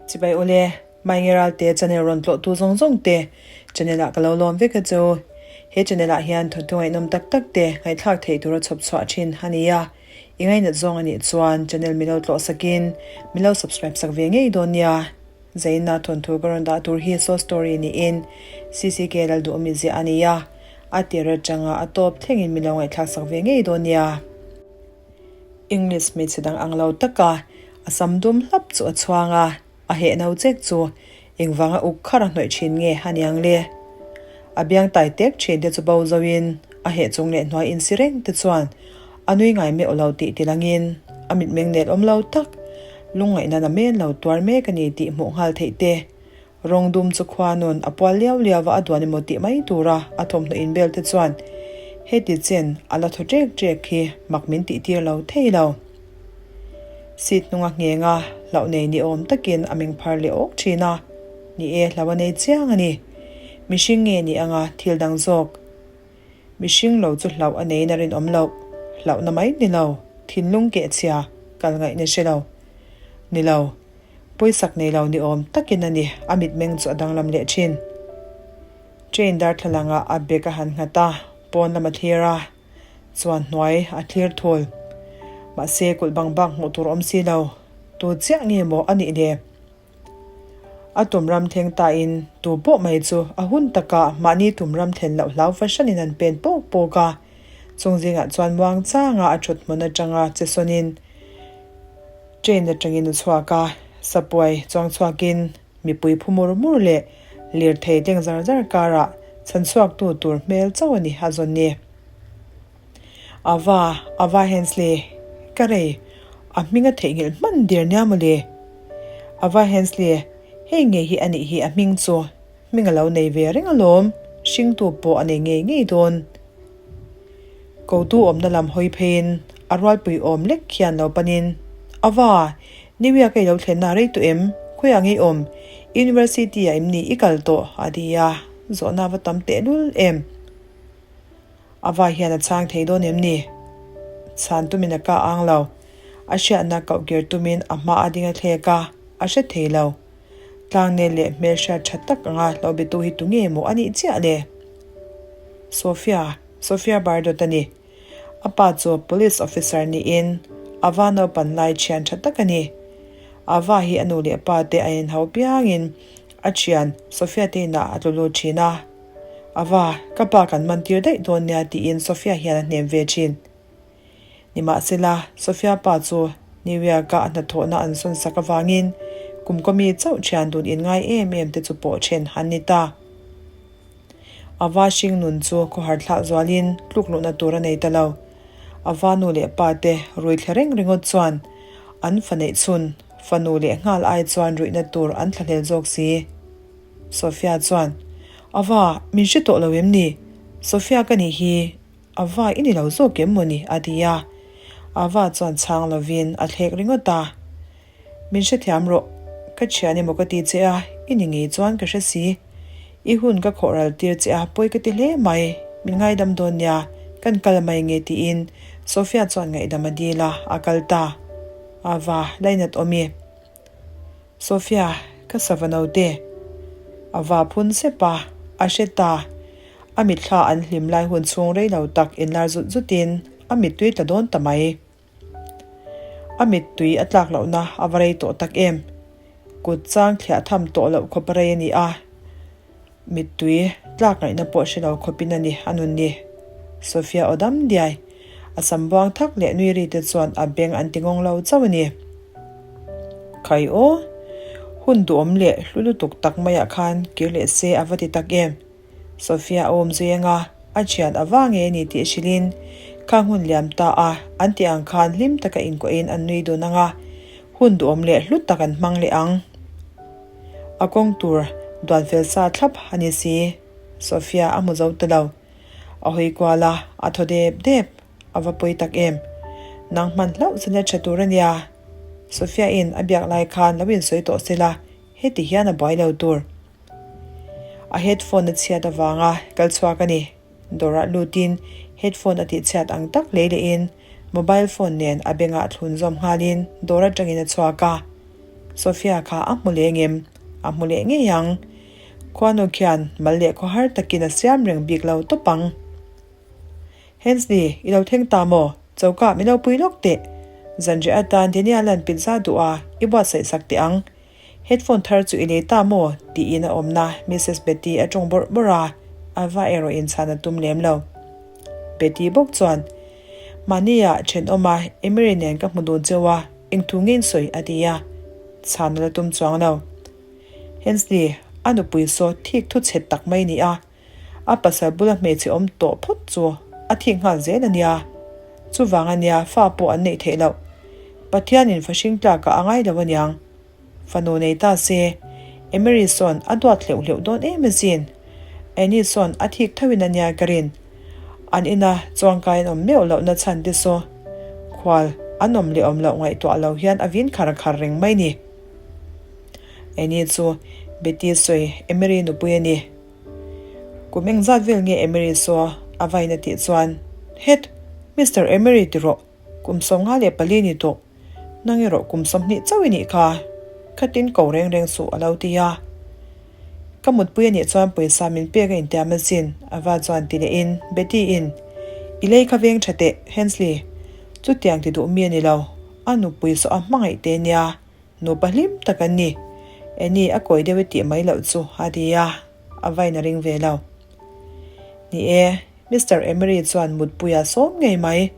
Chibai ule, Maingeral te channel rawn tlawh tu zawng zawng te channel ah ka lo lawm vek a chu. He channel ah hian thawnthu ngaihnawm tak tak te ngaihthlak theih tura chhawp chhuah thin a ni a. I ngainat zawng a nih chuan channel mi lo tlawh sakin mi lo subscribe sak ve ngei dawn nia. Zainna thawnthu ka rawn dah tur hi short story niin CCK Lalduhawmi ziah a ni a, a tir atanga a tawp thlengin mi lo ngaihthlak sak ve ngei dawn nia. English hmeichhe dang ang lo taka a sam dum hlap chu a chhuang a, a heh no chek chu engvanga uk khar a hnawih thin nge a niang le? A biang tai tek thin te chu bo zoin a heh chung leh hnuai insi reng te chuan a nui ngai meuh lo tih tilangin a mitmeng nel awm lo tak lungngaihna na men lo tuar mek a ni tih hmuh nghal theih te. Rawng dum chu khua nun a pual liau liau a a duan emaw tih mai tura a thawmhnaw inbel te chuan heti chen a la thaw ṭek ṭek hi mak min tih tir lo thei lo. Seat hnunga ngheng a hlauh nei ni awm takin a meng phar leh awk ṭhin a, ni e hlauh a nei chiang a ni. Mihring nge ni anga thil dang zawk? Mihring lo chu hlauh a neiin a rinawm loh, hlauhna mai ni lo, thinlung kehchhia kal ngaihna hre lo. Ni lo. Pawisak nei lo ni awm takin a ni, a mitmeng chu a danglam leh thin. Train darthlalang ah a bag a han nghat a, pawn lam a thlir a, chuan hnuai a thlir thul. Mahse kulh bang bak hmuh tur awm si lo, tu chiah nge maw a nih le? A tum ram thleng ta in tu pawh mai chu a hun takah mahni tum ram thlen loh hlau fahranin an pen pawk pawk a, chung zingah chuan muang changa a thut hmun atanga che sawnin Train atangin a chhuak a, sapuai chuang chhuakin mipui phu mur mur leh lirthei deng zar zar karah chhan chhuaktu tur hmel chauh a ni a zawn ni. Ava, Ava Hensley, ka rei, a hming a theihnghilh hman der nia mawle. Ava Hensley, hei ngei hi a nih hi a hming chu, hming a lo nei ve reng alawm, hringtu pawh a nei ngei ngei dawn. Kotu awmna lam hawi pheiin a rualpui awm lek khian lo panin, Ava, New York a i lo thlenna rei tawh em? Khawiah nge i awm? University ah em ni i kal tawh? a ti a, zawhna va tam tehlul em? Ava hian a chhang thei dawn em ni? Chhan tumin a kah ang lo. A hriatna kohkir tumin a hma a ding a thlek a, a hre thei lo. Tlangnel leh hmelhriat tha tak anga lo betu hi tunge maw a nih chiah le? Sophia, Sophia Bardot a ni. A pa chu Police Officer niin Ava naupan lai thian tha tak a ni. Ava hi a nu leh pa te a inhau piangin a thian Sophia te inah a tlu lut thin a. Ava, ka pa kan man tir daih dawn nia tiin Sophia hian a hnem ve thin. Nimahsela, Sophia pa chu New York-a a hnathawhna an sawn sak avangin kum kawmi chauh thian dun inngai em em te chu pawh then an ni ta. Ava hring nun chu khawhar thlah zualin tluk luhna tur a nei ta lo. Ava nu leh pa te rui thla reng ringawt chuan an fa neih chhun fanu leh nghal ai chuan ruihna tur an thlahlel zawk si. Sophia chuan, Ava, min hre tawh lo em ni? Sophia ka nih hi Ava i ni lo zawk em maw ni? a ti a. Ava chuan chhang lovin a thlek ringawt a. Min hrethiam rawh, ka thian emaw ka ti che a, i ni ngei chuan ka hre si. I hun ka khawh ral tir che a, pawi ka ti hle mai, min ngaidam dawn nia, kan kal mai nge tiin Sophia chuan ngaihdam a dil a, a kal ta. Ava, lainat awm i. Sophia, ka sava naute. A va phun sep a, a hre ta. A mitthla an hlim lai hun chhung rei lo tak inlar zut zutin a mittui tla dawn ta mai. A mittui a tlak lohna a va rei tawh tak em? Kut chang thliah tham tawh loh khawp a rei a ni a. Mittui tlak ngaihna pawh hre lo khawpin a ni a nun ni. Sophia aw dam diai. A sam buang thak leh nui ri te chuan a beng an ti ngawng lo chauh a ni. Khai aw! Hun duhawm leh hlu lutuk tak maiah khan kir leh se a va ti tak em? Sophia a awm zui anga a thian a va nge ni tih hrilhin khang hun liam ta a an tih ang khan hlim taka inkuahin an nui dun anga hun duhawm leh hlu tak an hmang leh ang. A kawng tur duan fel sa thlap a ni si. Sophia a hmu zo ta lo. A hawi kual a, a thaw dep dep. A va pawi tak em. Nang hman hlauh chu let tha tur a nia. Sophia in a biak lai khan lo insawi tawh sela, heti hian a buai lo tur. A headphone a chhiat avanga kal chhuak a ni. Dawrah lutin headphone a tihchhiat ang tak lei lehin mobile phone nen a bengah thlun zawm nghalin dawr atangin a chhuak a. Sophia kha a hmu leh ngem? A hmu leh ngei ang. Khuanu khian mal leh khawhar takin a siam reng bik lo tawp ang. Hensley, i lo thleng ta maw? Choka min lo pui lawk teh. Zanriah atan Daniel an pizza duh a, i buatsaih sak teh ang. Headphone thar chu i lei ta maw? tiin a awmna Missus Betty a tawng bawrh bawrh a, a va erawh inchhan a tum lem lo. Betty bawk chuan, Mahnia thenawma Emery nen ka hmu dun cheu a, engthu nge in sawi? a ti a, chhan a la tum chuang lo. Hensley, a nupui saw thik thu chhe tak mai ni a, A pasal bula hmeichhe awm tawh phawt chu a thik nghal zel a nia. Chuvang a nia fa pawh an neih theih loh. Pathianin fa hring tlakah a ngai lo aniang. Fanu nei ta se, Emery sawn a duat hleuh hleuh dawn em asin. Annie sawn a thik tho in a nia ka rin. An ina chuangkai an awm meuh lohna chhan te saw khual an awm leh awm loh ngaihtuah lo hian a vin khar khar reng mai ni. Annie chu Betty sawi Emery nupui a ni. Kum engzat vel nge Emery saw a vain a tih chuan, Het! Mister Emery ti rawh, kum 54 ni tawh, nang erawh kum 20 chauh i nih kha, khatin ko reng reng suh a lo ti a. Ka mutpui a nih chuan pawisa min pek a intiam asin, Ava chuan ti lehin Betty-in, I lei kha veng tha teh, Hensley, chutiang ti duh mi a ni lo, a nupui saw a hmangaih te nia, Nupa hlim tak an ni. Annie a kawi deuh i tih mai loh chu a ti a, a vain a ring ve lo. Ni e, Mister Emery chuan mutpui a sawm ngei mai.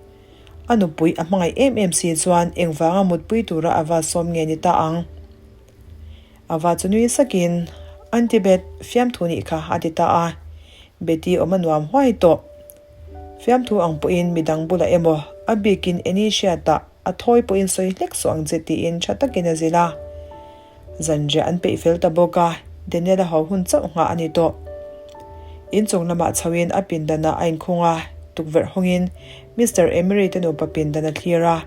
A nupui a hmangaih em em si chuan engvanga mutpui tura a va sawm nge ni ta ang? A va chu nui sakin, Auntie Beth, fiamthu nih kha a ti ta a. Betty awm a nuam huai tawh. Fiamthu ang pawhin midang bulah emaw, a bikin Annie hriatah A thawi pawhin sawi hlek suh ang che tiin tha takin a zilh a. Zanriah an peih fel ta bawk a, Daniel-a ho hun chauh nghah a ni tawh. Inchung lamah chhoin a pindanah a inkhung a, tukverh hawngin Mister Emery te nupa pindan a thlir a.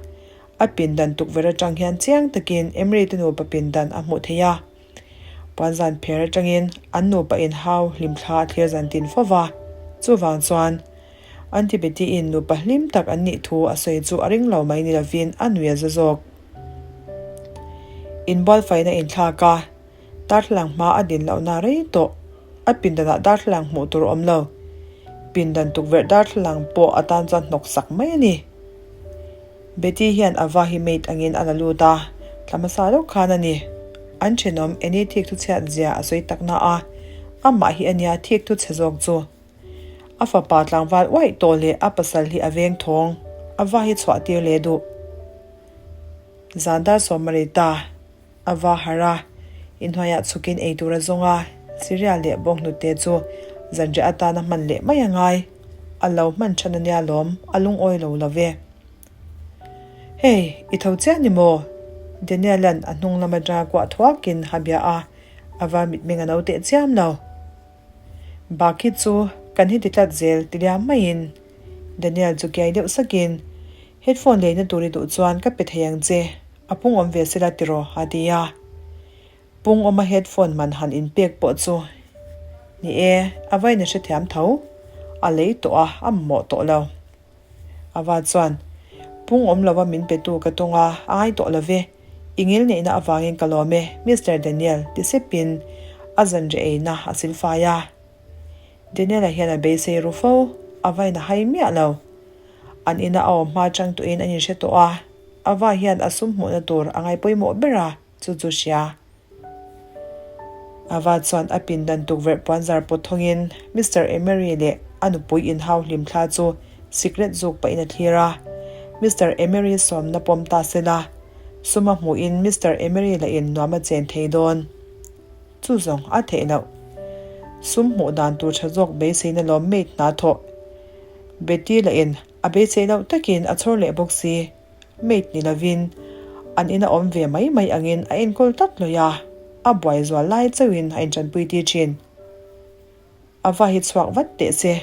A pindan tukverh atang hian chiang takin Emery te nupa pindan a hmuh theih a. Puanzan pher atangin an nupa inhau hlimthla a thlir zan tin fo va, chuvang chuan Aunty Betty-in nupa hlim tak an nih thu a sawi chu a ring lo mai ni lovin a nui a za zawk. Inbual faina inthlak a, darthlalang hma a din lohna rei tawh. A pindanah darthlalang hmuh tur a awm lo. Pindan tukverh darthlalang pawh a tan chuan hnawk sak mai a ni. Betty hian a va hi maid angin a la lut a, thla hmasa deuh khan a ni. An thenawm Annie thik thu chhiat zia a sawi tak na a, amah hi a nia thik thu chhe zawk chu. A fapa tlangval uaih tawh leh a pasal hi a veng thawng, a va hi chhuah tir leh duh. Zan dar sawm a rei ta, a va harh a, inhnuaiah chhukin ei tur a zawng a, cereal leh bawnghnute chu zanriah atana hman leh mai a ngai. A lo hman than a nia lawm, a lungawi lo lo ve. Hey, i tho chiah ni maw? Daniel-a'n a hnung lam atanga kuah thuakin a bia a, a va mitmeng a no teh chiam lo. Bak hi chu kan heti tlat zel ti liam maiin Daniel chu kiai deuh sakin, Headphone leina tur i duh chuan ka pe thei ang che, a pung awm ve sela tiraw a ti a. Pung awma headphone man han inpek pawh chu ni e, a vain a hrethiam tho, a lei tawh a, a mamawh tawh lo. Ava chuan, Pung awm lova min petu ka tung a, a ngai tawh lo ve. I ngil neihna avangin ka lawm e, Mister Daniel, ti sepin a zanriah eina a silfai a. Daniel-a hian a beisei ru fo, Ava in a hai miah lo. An ina a awm hma chang tuhin an inhre tawh a, Ava hian a sum hmuhna tur a ngai pawimawh ber a, chu chu hria. Ava chuan a pindan tukverh puanzar pawt thawngin Mister Emery leh a nupui inhau hlim thla chu sikret zuk pahin a thlir a. Mister Emery sawmna pawm ta se la, suma hmuhin Mister Emery lahin nuam a chen thei dawn. Chu zawng a theih loh. Sum hmuh dan tur tha zawk beiseina lawm maid hna thawh. Betty lahin a beisei loh takin a chhawr leh bawk si. Maid ni lovin an ina awm ve mai mai angin a enkawl tlat lawih a, a buai zual lai chauhin a inṭanpui tir ṭhin. A va hi chhuak vat teh se,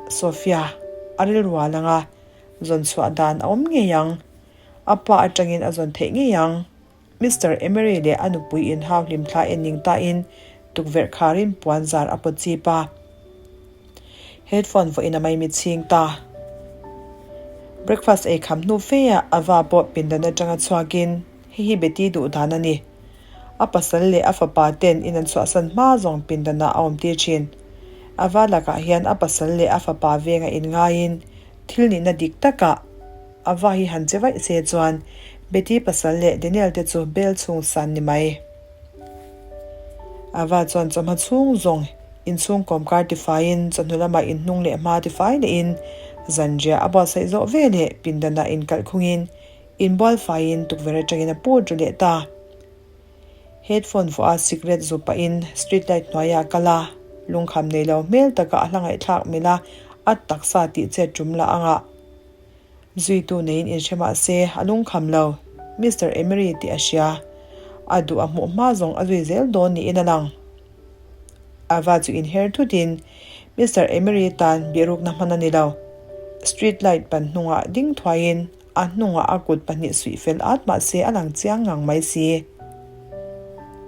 Sophia, a rilrual ang a, zawn chhuah dan a awm ngei ang. A pa aṭangin a zawn theih ngei ang. Mister Emery leh a nupui inhau hlimthla en ning tain tukverh kharin puan zar a pawt chip a. Headphone vawiin a maimi chhing ta. Breakfast ei kham hnu fe ah Ava pawh pindan atanga chhuakin hei hi Betty duh dan a ni. A pasal leh a fapa ten in an chhuahsan hma zawng pindanah a awm tir thin. Ava lakah hian a pasal leh a fapa venga inngaiin thil nihna dik takah Ava hi han che vaih se chuan Betty pasal leh Daniel te chu bel chhung san ni mai. Ava chuan chawhma chhung zawng inchhung kawmkar tifaiin chawhnu lamah inhnung leh hma tifai lehin zanriah a buatsaih zawh veleh pindanah inkalh khungin inbual faiin tukverh atangin a put ru leh ta. Headphone vuah a sikret zu pahin street light hnuaiah a kal a, lungkham nei lo hmel taka a hla ngaihthlak melh a, a taksa tih chet tum lah a ngah. Zuitu neiin inhre mah se a lungkham lo, Mister Emery tih a hria. A duh a hmuh hma zawng a zui zel dawn niin a lang. Ava chu inher thutin Mister Emery tan bihrukna hman a ni lo. Street light ban hnungah ding thuaiin a hnungah a kut pahnih suih fel at mah se a lang chiang ngang mai si.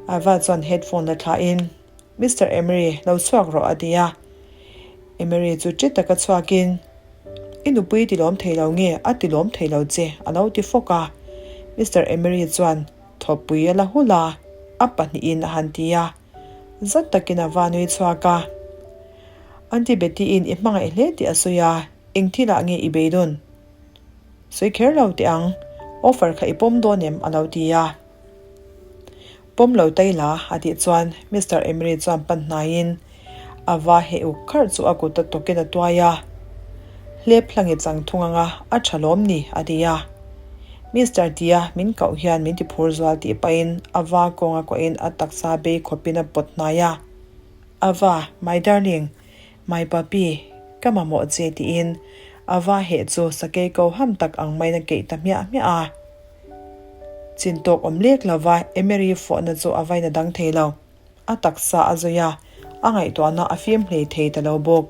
Ava chuan headphone la thlahin Mister Emery lo chhuak rawh a ti a. Emery chu ṭi taka chhuakin I nupui ti lawm thei lo nge a ti lawm thei lo che a lo ti fawk a. Mister Emery chuan thawpui a la hulh a, a pahnihin a han ti a. Zat takin a va nui chhuak a. Aunty Betty-in i hmangaih hle tih a sawi a, eng thilah nge i beidawn? Sawi kher lo teh ang, offer kha i pawm dawn em? a lo ti a. Pawm lo tai la, a tih chuan Mister Emery chuan pan hnaiin a va heh uk kharh chu a kut a tawkin a tuai a. Hlep hlangi chang thung anga a tha lawm ni, a ti a. Mister tia min koh hian min ti phur zual tih pahin a va kawnga kuahin a taksa bei khawpin a pawt hnai a. Ava, my darling, my puppy, ka mamawh che tiin a va heh chu sakei ko ham tak ang maiin a keih ta hmiah hmiah a. Chin tawk awm lek lova Emery fawhna chu a vain a dang thei lo. A taksa a zawi a, a ngaihtuahna a fim hlei thei ta lo bawk.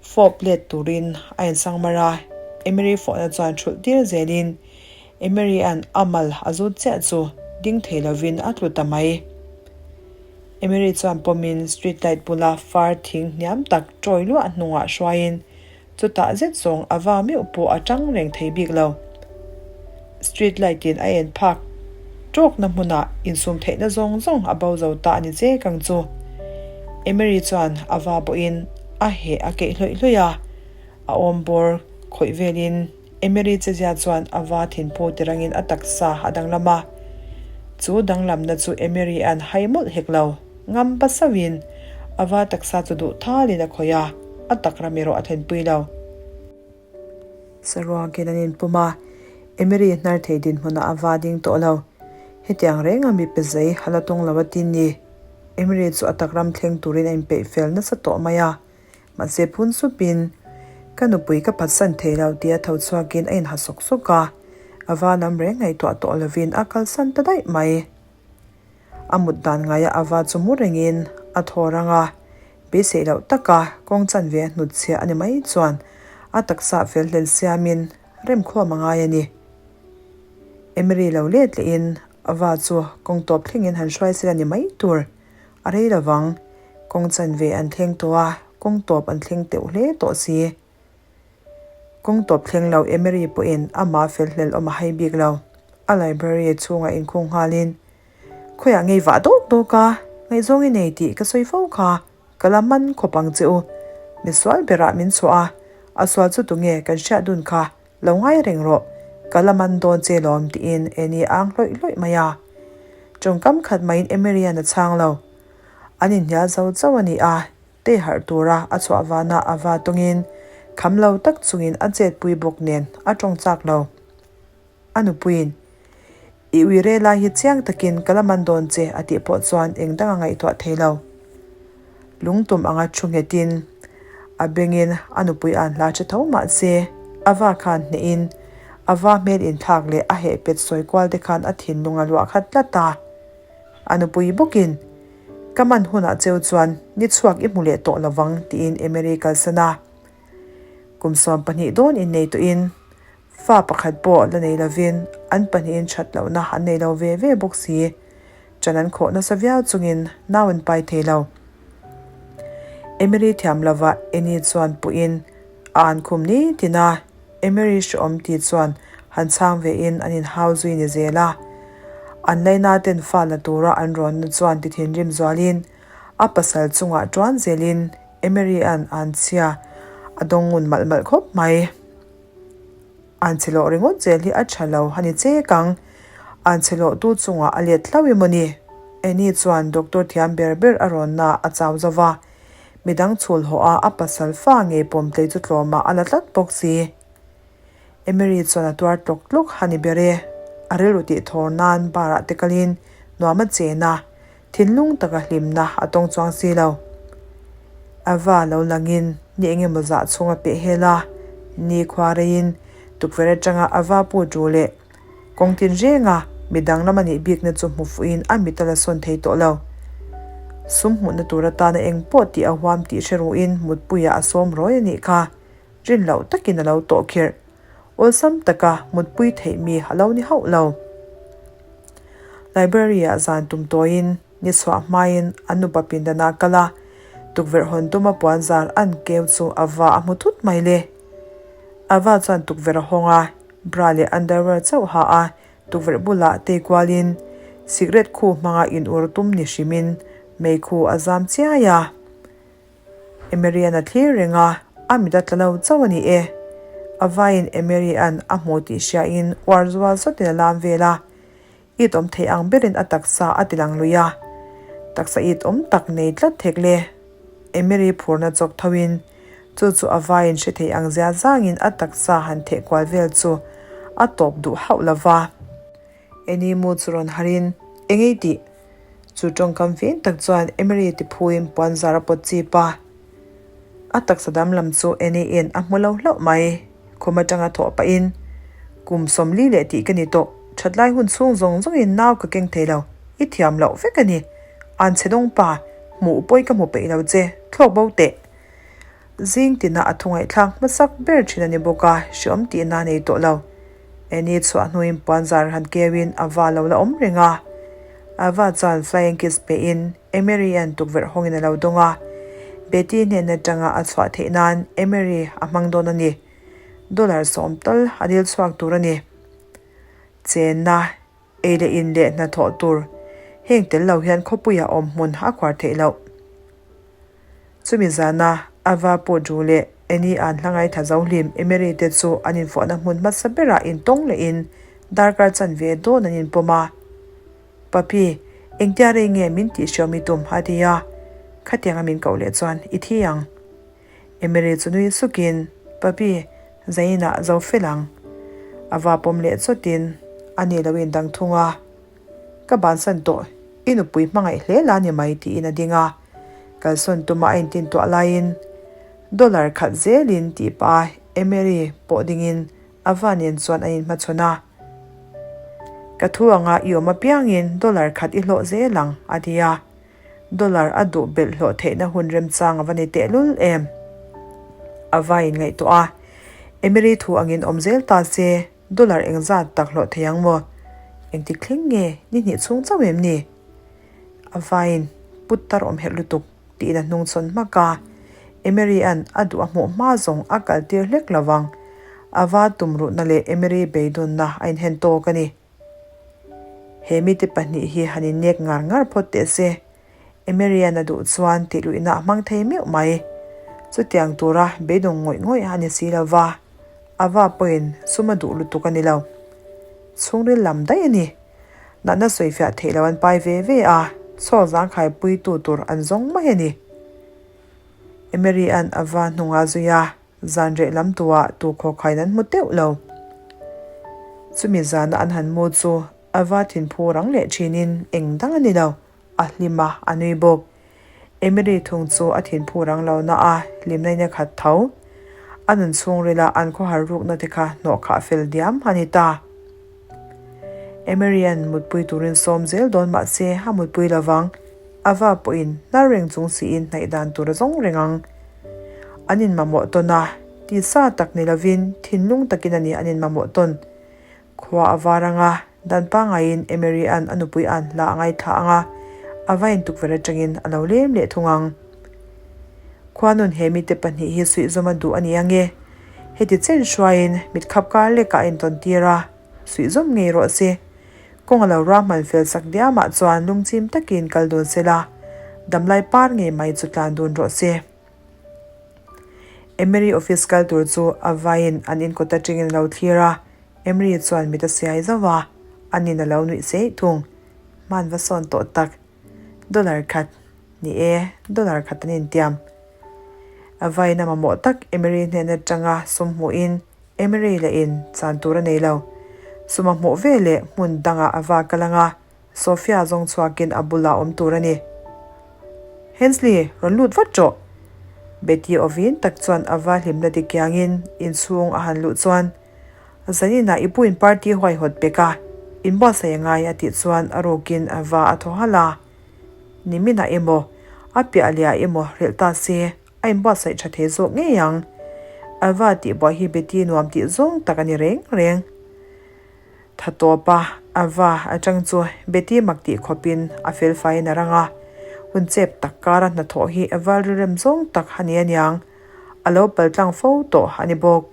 Fawp let turin a insang mar a, Emery fawhna chuan thulh tir zelin Emery-a'n a mal a zut chiah chu ding thei lovin a tlu ta mai. Emery chuan pawmin street light bula far thing hniam tak tawi luah hnungah hruaiin Chutah zet zawng a va meuh pawh a tang reng thei bik lo. Street light in a en phak tawkna hmunah insum theihna zawng zawng a bo zo ta a ni che kang chu. Emery chuan a va pawhin a heh a keih hlawih hlawih a, a awm bawr khawih velin Emery chezia chuan a va thinphu tirangin a taksa a danglam a. Chu danglamna chu Emery an hai mawlh hek lo. Ngam pa sauhin a va taksa chu duh thalin a khawih a, a tak ram erawh a thlenpui lo. Saruakin an inpum a, Emery hnar thei dinhmunah a va ding tawh lo. Hetiang renga mi pe zai a la tawng lo a tin ni. Emery chu a tak ram thleng turin a inpeih fel nasa tawh mai a, mahse phun supin, Ka nupui ka phatsan thei lo tia tho chhuakin a inha sawk sawk a, a va lam reng ngaihtuah tawh lovin a kalsan ta daih mai. A mut dan ngaia a va chu mu rengin a thaw rang a, beiseih loh taka kawng chanve a hnut chhiah a ni mai chuan a taksa fel hlel siamin remkhawm a ngai a ni. Emery lo let lehin a va chu kawng tawp thlengin han hruai sela ni mai tur a rei lovang, kawng chanve an thleng tawh a, kawng tawp an thleng teuh hle tawh si. Kawng tawp thleng lo Emery pawhin amah fel hlel awm a hai bik lo. A library chhungah inkhung nghalin, Khawiah ngei vah dawk dawk a, ngaihzawng i nei tih ka sawi fo kha, ka la man khawp ang che u. Mi sual berah min chhuah a, a sual chu tunge kan hriat dun kha, lo ngai reng rawh, ka la man dawn che lawm tiin Annie a ang hlawih hlawih mai a. Tawngkam khat maiin Emery-a'n a chhang lo. An inhnial zo chauh a ni a, Te harh tura a chhuah vana a va tawngin kham lo tak chungin a chetpui bawk nen a tawng chak lo. A nupuiin, I ui re lai hi chiang takin ka la man dawn che a tih pawh chuan eng dang a ngaihtuah thei lo. Lungtum anga thu nghetin a bengin a nupui an hla che tho mah se a va khan hnehin a va hmel inthlak leh a heh pet sawi kual te khan a thinlung a luah khat tlat a. A nupui bawkin, Ka man hunah cheu chuan ni chhuak i hmu leh tawh lovang, tiin Emery kalsan a. Kum 12 dawn innei tawhin fa pakhat pawh la nei lovin an pahnihin that lohna an nei lo ve ve bawk si. Ṭan an khawh nasa viau chungin nau an pai thei lo. Emery thiam lova Annie chuan puhin a an khum ni tin a, Emery hrehawm ti chuan han chhang vein an inhau zui ni zel a. An laina ten fa la tura an rawnna chuan ti thinrim zualin a pasal chungah tuan zelin Emery-a'n an chhia a dawng ngun malh malh khawp mai. An chhe lawh ringawt zel hi a tha lo a ni chek ang. An chhe lawhtu chungah a let hlauh emaw ni? Annie chuan doctor thiam ber ber a rawnna a chau zo va, midang chhul haw a a pasal fa ngei pawm tlei chu tlawmah a la tlat bawk si. Emery chuan a tuar tlawk tlawk a ni ber e. A rilru tih thawr nan bar ah te kalin nuam a chen a, thinlung taka hlimna a tawng chuang si lo. Ava lo langin ni eng emaw zah chhung a peh hel a, ni khua reiin tukverh atanga Ava pu tu leh kawng tin renga mi danglam a nih bikna chu hmu fuhin a mit a la sawn thei tawh lo. Sum hmuhna tur atana eng pawh tih a huam tih hre ruhin mutpuiah a sawm rawi a nih kha. Rin loh takin a lo tawh khirh. Awlsam taka mutpui theih mi a lo ni hauh lo. Library-ah zan tum tawiin ni chhuah hmain an nupa pindanah kal a, tukverh hawn tuma puan zar an keu chu a va a hmu thut mai le. Ava chuan tukverh a hawng a, bra leh underwear chauh ha a, tukverh bulah tei kualin sikret khu hmanga in ur tum ni hrimin meikhu a zam chiai a. Emerian a thlir reng a, a mit a tla lo chauh a ni e. A vaiin Emerian a hmu tih hriain uar zual sawtin a lam vel a, it awm thei ang berin a taksa a ti lang lui a. Taksa it awm tak nei tlat thek le. Emery phurna chawk thoin chu chu a vaiin hre thei ang zia zangin a taksa han theh kual vel chu a tawp duh hauh lo va. Eni mu chu rawn harin, Eng ei tih? Chu tawngkam fim tak chuan Emery ti phuin puan zar a pawt chip a. A taksa dam lam chu Eni in a hmu lo hlauh mai. Khum atanga thawh pahin, Kum 40 leh tih ka ni tawh, thatlai hun chhung zawng zawngin nau ka keng thei lo, i thiam loh vek a ni. An chhe dawng pa, hmuh pawi ka hmu peih lo che, thlawk bo teh. Zing tina a thungaihthlak hmasak ber thin a ni bawk a, hreawm tihna a nei tawh lo. Annie chhuah hnuin puanzar han keuin a va lo la awm reng a. Ava chuan flying kiss pehin Emery-a'n tukverh hawngin a lo dawng a. Betty hnen atanga a chhuah theih nan Emery a hmang dawn a ni. Dollar 10 tal a dil chhuak tur a ni. Chenna, ei leh in leh hnathawh tur heng tel lo hian khawpuiah awm hmun a khuar theih loh. Chumi zana Ava pawh Drew leh Annie an hla ngaithla zo hlim Emery te chu an infuahna hmun hmasa berah intawng lehin darkar chanve dawn an inpawm a. Papi, engtia rei nge min tih hriau mi tum? a ti a. Khatianga min koh leh chuan i thi ang. Emery chu nui sukin, Papi, zainah zo fel ang. Ava pawm leh chawtin a ni lo indang thung a. Ka bansan tawh, i nupui hmangaih hle la ni mai tiin a ding a. Kalsawn tuma a intin tuah laiin dollar khat zelin tih pah a Emery pawh dingin Ava nen chuan a inhmachhawn a. Ka thu anga i awm apiangin dollar khat i hlawh zel ang, a ti a. Dollar a duh belh hlawh theihna hun remchang a va ni tehlul em? Ava inngaihtuah a. Emery thu angin awm zel ta se. Dollar engzat tak hlawh thei ang maw? Engtik thleng nge ni hnih chhung chauh em ni? A vaiin put tar awm herh lutuk tiin a hnung chhawn hmak a. Emery-a'n a duh a hmuh hma zawng a kal tir hlek lo vang. A va tum ruhna leh Emery beidawnna a inhen tawk a ni. He mite pahnih hi han innek ngar ngar phawt teh se. Emerian a duh chuan tih luihna a hmang thei meuh mai. Chutiang tura beidawng ngawih ngawih a ni si lo va, a va pawhin sum a duh lutuk a ni lo. Chhungril lam daih a ni. Natna sawifiah theih lo an pai ve ve a, chhuak zangkhai puitu tur an zawng mai a ni. Emerian a va hnungah zui a, zan reh lam tuah tu khawkhain an hmu teuh lo. Chumi zana an han mu chu a va thinphu rang leh thinin eng dang a ni lo. A hlim a, a nui bawk. Emily thung chu a thinphu rang lo na a, hlimna in a khat tho. A nun chhungrila an khawhar rukna te kha hnawh khah fel diam a ni ta. Emily-a'n mutpui turin sawm zel dawn mah se a mutpui lo vang. A va pawhin hnar reng chung siin hnaih dan tur a zawng reng ang. An inmamawh tawn a, tisa tak ni lovin thinlung takin a ni an inmamawh tawn. Khua a var ang a, dan pangaiin Emery-a'n a nupui a'n hla a ngaithla ang a, a vain tukverh atangin a lo lem leh thung ang. Khuanun he mite pahnih hi suihzawm a duh a ni ang e. Heti chen hruaiin mitkhap kar lekah a intawn tir a, suihzawm ngei rawh se. Kawng a lo ruahman fel sak diamah chuan lungchim takin kal dun se la, damlai par ngei mai chu tlan dun rawh se. Emery office kal tur chu a vaiin an inkawt atangin a lo thlir a, Emery chuan mit a siai zauh a, anin a lo nuih seih thung. Hman va sawn tawh tak. Dollar khat. Ni e, dollar khat an intiam. A vain a mamawh tak Emery hnen atanga sum hmuhin Emery leh in chan tur a nei lo. Sum a hmuh ve leh hmun dangah a va kal anga Sophia zawng chhuakin a bulah awm tur a ni. Hensley, rawn lut vat rawh! Betty awvin tak chuan a va hlimna ti kiangin inchhung a han luh chuan, Zaninah i puin party huaihawt pek a, inbuatsaih a ngai a tih chuan a rukin a va a thaw halh a. Niminah emaw, a piah lehah emaw hrilh ta se, a inbuatsaih tha thei zawk ngei ang. Ava tih buai hi Betty nuam tih zawng tak a ni reng reng. Tha tawp a, Ava atang chu Betty mak tih khawpin a fel faiin a rang a. Hun chep tak kara hnathawh hi Ava rilrem zawng tak a ni aniang. A lo paltlang fo tawh a ni bawk.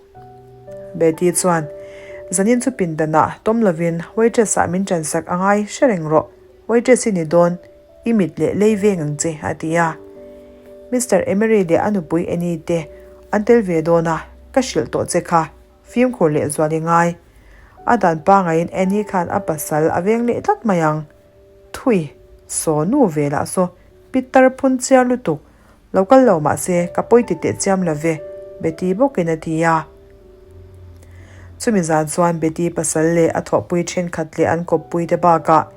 Betty chuan, Zanin chu pindanah tawm lovin waitress-ah min ṭansak a ngai hre reng rawh. Waitress i ni dawn, i mit leh lei veng ang che, a ti a. Mister Emery leh a nupui Annie te an tel ve dawn a, ka hrilh tawh che kha, fimkhur leh zual i ngai. A dan pangaiin Annie khan a pasal a veng leh tlat mai ang. Thui, saw nu ve lah saw, pitar phun chiar lutuk, Lo kal lo mah se, ka pawi ti teh chiam lo ve, Betty bawkin a ti a. Chumi zan chuan Betty pasal leh a thawhpui thenkhat leh an kawppui te bakah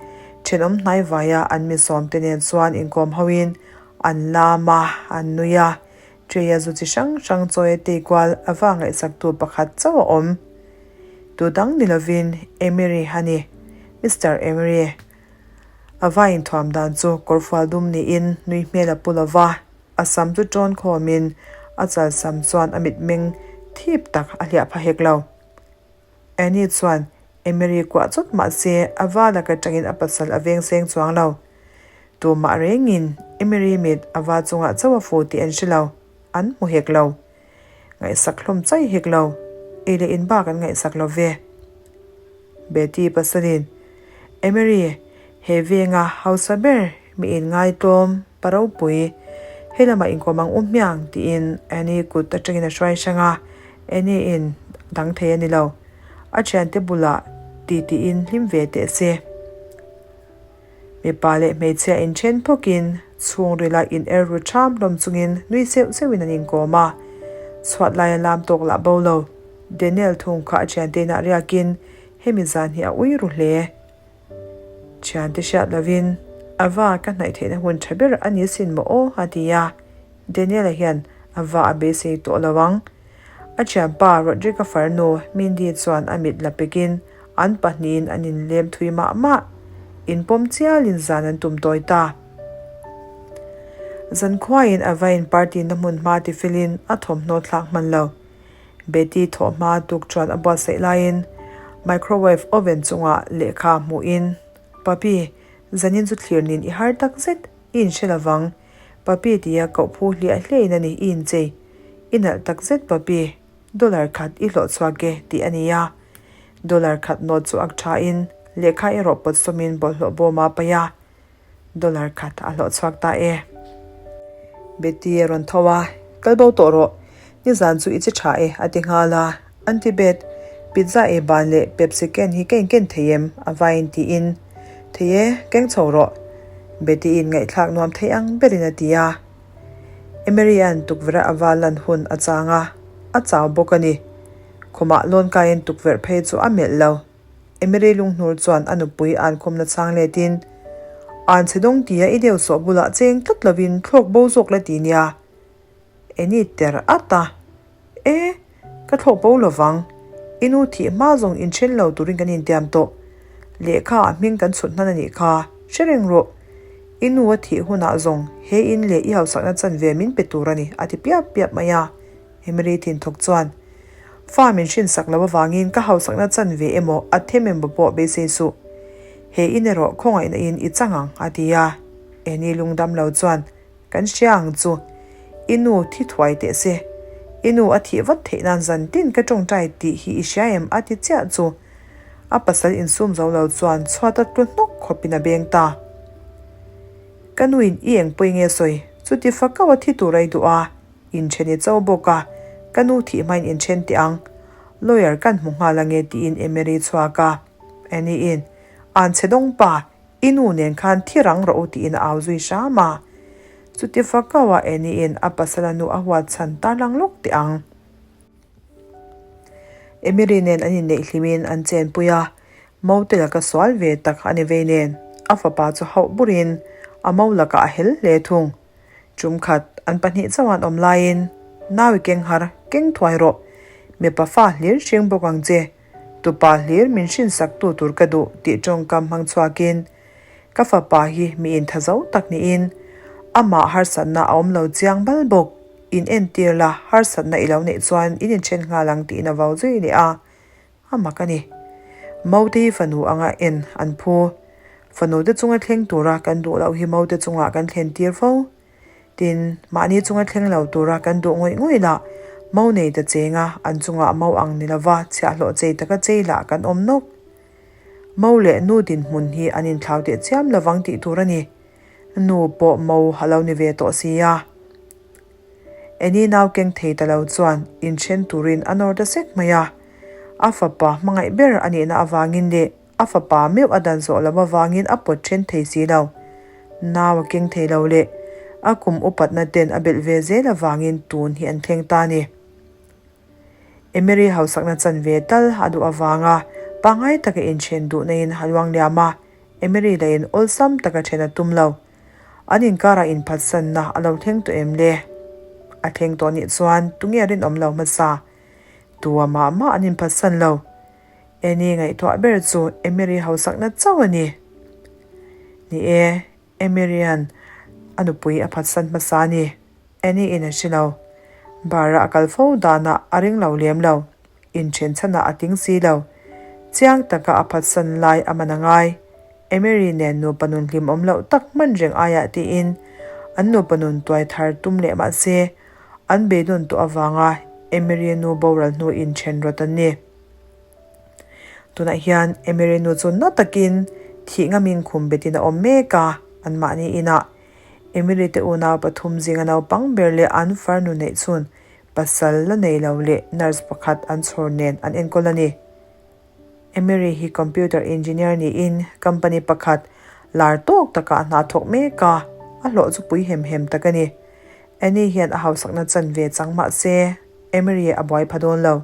thenawm hnai vaia an mi sawmte nen chuan inkawm hoin an lam a, an nui a. Tray-a zu chi hrang hrang chawi a tei kual a va ngaihsaktu pakhat chauh a awm. Tu dang ni lovin Emery a ni, Mister Emery. A va inthuam dan chu kawrfual dum niin nui hmel a pu lo va, a sam chu tawn khawmin a chal sam chuan a mitmeng thip tak a hliah pha hek lo. Annie chuan Emery kuah chawt mah se a va lak atangin a pasal a veng seng chuang lo. Tumah rengin Emery mit a va chungah chauh a fu tih an hre lo, an hmu hek lo. Ngaihsak hlawm chai hek lo, ei leh in bak an ngaihsak lo ve. Betty pasalin, Emery, he venga hausa ber mi in ngaitlawm pa ropui, he lamah inkawm ang u hmiang tiin Annie kut atangin a hruai hrang a, Annie in dang thei a ni lo. A thiante bulah ti tiin hlim ve teh se. Mipa leh hmeichhia inthen phawkin chhungrila in er ru ṭham hlawm chungin nui seuh seuhin an inkawm a, chhuat laia lam tawk lah bo lo. Daniel thung kha a thiante inah riakin hemi zan hi a ui ru hle. Thiante hriat lovin, Ava, ka hnaih theihna hun ṭha ber a ni sin maw aw? a ti a. Daniel-a hian Ava a beisei tawh lo ang. A thianpa Rodrick-a farnu Mindy chuan a mit la pekin an pahnihin an inlem thui mah mah. Inpawm chialin zan an tum tawi ta. Zankhuaiin a vain party na hmun hma tifilin a thawmhnaw thlak hman lo. Betty thawh hma tuk chuan a buatsaih laiin microwave oven chungah lehkha hmuhin, Papi, zanin chu thlir nin i har tak zet, i inhre lovang. Papi tia koh phu hliah hliahin a ni i inchei. I nalh tak zet Papi, dollar khat i hlawh chhuak e tih a ni a. Dollar khat nawt chu ak thain lehkha erawh pawt sawmin bawlhhlawh bawm a paih a, dollar khat a hlawh chhuak ta e. Betty a rawn tho a, Kal bo tawh rawh, nizan chu i che tha e a ti nghal a. Aunty Beth, pizza ei ban leh Pepsi can hi ka inken thei em? a vain tiin, Thei e, keng chho rawh. Betty-in ngaihthlak nuam thei ang berin a ti a. Emery-a'n tukverh a va lan hun a chang a, a chau bawk a ni. Khumah lawn kaiin tukverh phei chu a melh lo. Emery lunghnur chuan a nupui an khawmna chhang letin, An chhe dawng tia i deuh sawh bulah cheng tlat lovin thlawk bo zawk la ti nia. Eni ter at a, E, ka thlawk bo lovang. I nu thih hma zawng inthen lo turin kan intiam tawh. Lehkha ah hming kan chhut hnan a nih kha, hre reng rawh. I nu a thih hunah zawng he in leh i hausakna chanve min pe tur a ni, a ti piap piap mai a. Emily thinthawk chuan, Fa min hrinsak lo avangin ka hausakna chanve emaw a them emaw pawh beisei suh. He in erawh khawngaihna in i chang ang, a ti a. Eni lungdam lo chuan, Kan hria ang chu. I nu thi thuai teh se. I nu a thih vat theih nan zan tin ka tawngtai tih hi i hria em? a ti chiah chu. A pasal insum zo lo chuan chhuat a tlu hnawk khawpin a beng ta. Ka nuin i eng pawi nge sawi? Chuti fakau a thi tur a i duh a, inthen i cho bawk a, ka nu thih hmain inthen teh ang. Lawyer kan hmu nghal ange tiin Emery chhuak a. Annie in, An chhe dawng pa, i nu nen khan thi rang rawh u tiin a au zui hram a. Chuti fakau a Annie in a pasala nu a huat chhan tarlang lawk teh ang. Emily nen an inneih hlimin an chenpui a, Mote laka sual ve tak a ni vei nen a fapa chu hauh burin a mo lakah a hel hle thung. Tum khat an pahnih chauh an awm laiin, Nau i keng har, keng thuai rawh. Mipa fa hlir hring bawk ang che. Tupa hlir min hrinsak tu tur ka duh tih tawngkam hmang chhuakin ka fapa hi mi intha zo tak niin amah harsatna a awm lo chiang bal bawk. In entir la, harsatna i lo neih chuan in inthen nghal ang tiin a vau zui leh a, a mak a ni. Maute hi fanu anga en an phu. Fanute chunga thleng tura kan duh loh hi maute chungah kan thlen tir fo. Tin, mahni chunga thleng lo tura kan duh ngawih ngawih lah mau nei ta chenga an chungah mau ang ni lova chhiahhlawh chei taka chei lah kan awm nawk. Mau leh nu dinhmun hi an inthlau teh chiam lovang tih tur a ni. Nu pawh mo a lo ni ve tawh si a. Eni nau keng thei ta lo chuan inthen turin a nawr ta sek mai a. A fapa hmangaih ber a nihna avangin leh a fapa meuh a dan zawh loh avangin a pawt then thei si lo. Nau a keng thei lo leh a kum upatna ten a belh ve zel avangin tun hi an thleng ta a ni. Emery hausakna chanve tal a duh avanga pangngai taka inthen duhna in a luangliam a. Emery leh in awlsam taka then a tum lo. An inkarah inphatsanna a lo thleng tawh em le? A thleng tawh nih chuan tunge rinawm lo hmasa? Tua mah mah an inphatsan lo. Annie ngaihtuah ber chu Emery hausakna chauh a ni. Ni e, Emery-a'n a nupui a phatsan hmasa a ni. Annie in a hre lo. Bar-a a kal fo danah a ring lo lem lo. Inthen chhanah a tling si lo. Chiang taka a phatsan lai a man a ngai. Emery nen nupa nun hlimawm loh tak hman reng aiah tiin an nupa nun tuai thar tum leh mah se, an beidawn tawh avanga Emery nu boral hnu inthen rawt an ni. Tunah hian Emery nu chu na takin thih ngamin khum betin a awm mek a, anmahni inah Emery te unau pathum zinga naupang ber leh an farnu neih chhun Pasal la nei lo leh nurse pakhat an chhawr nen an enkawl a ni. Emery hi computer engineer niin company pakhat lar tawk takah hna thawk mek a, a hlawh chu pui hem hem tak a ni. Annie hian a hausakna chan ve chang mah se Emery a buai pha dawn lo.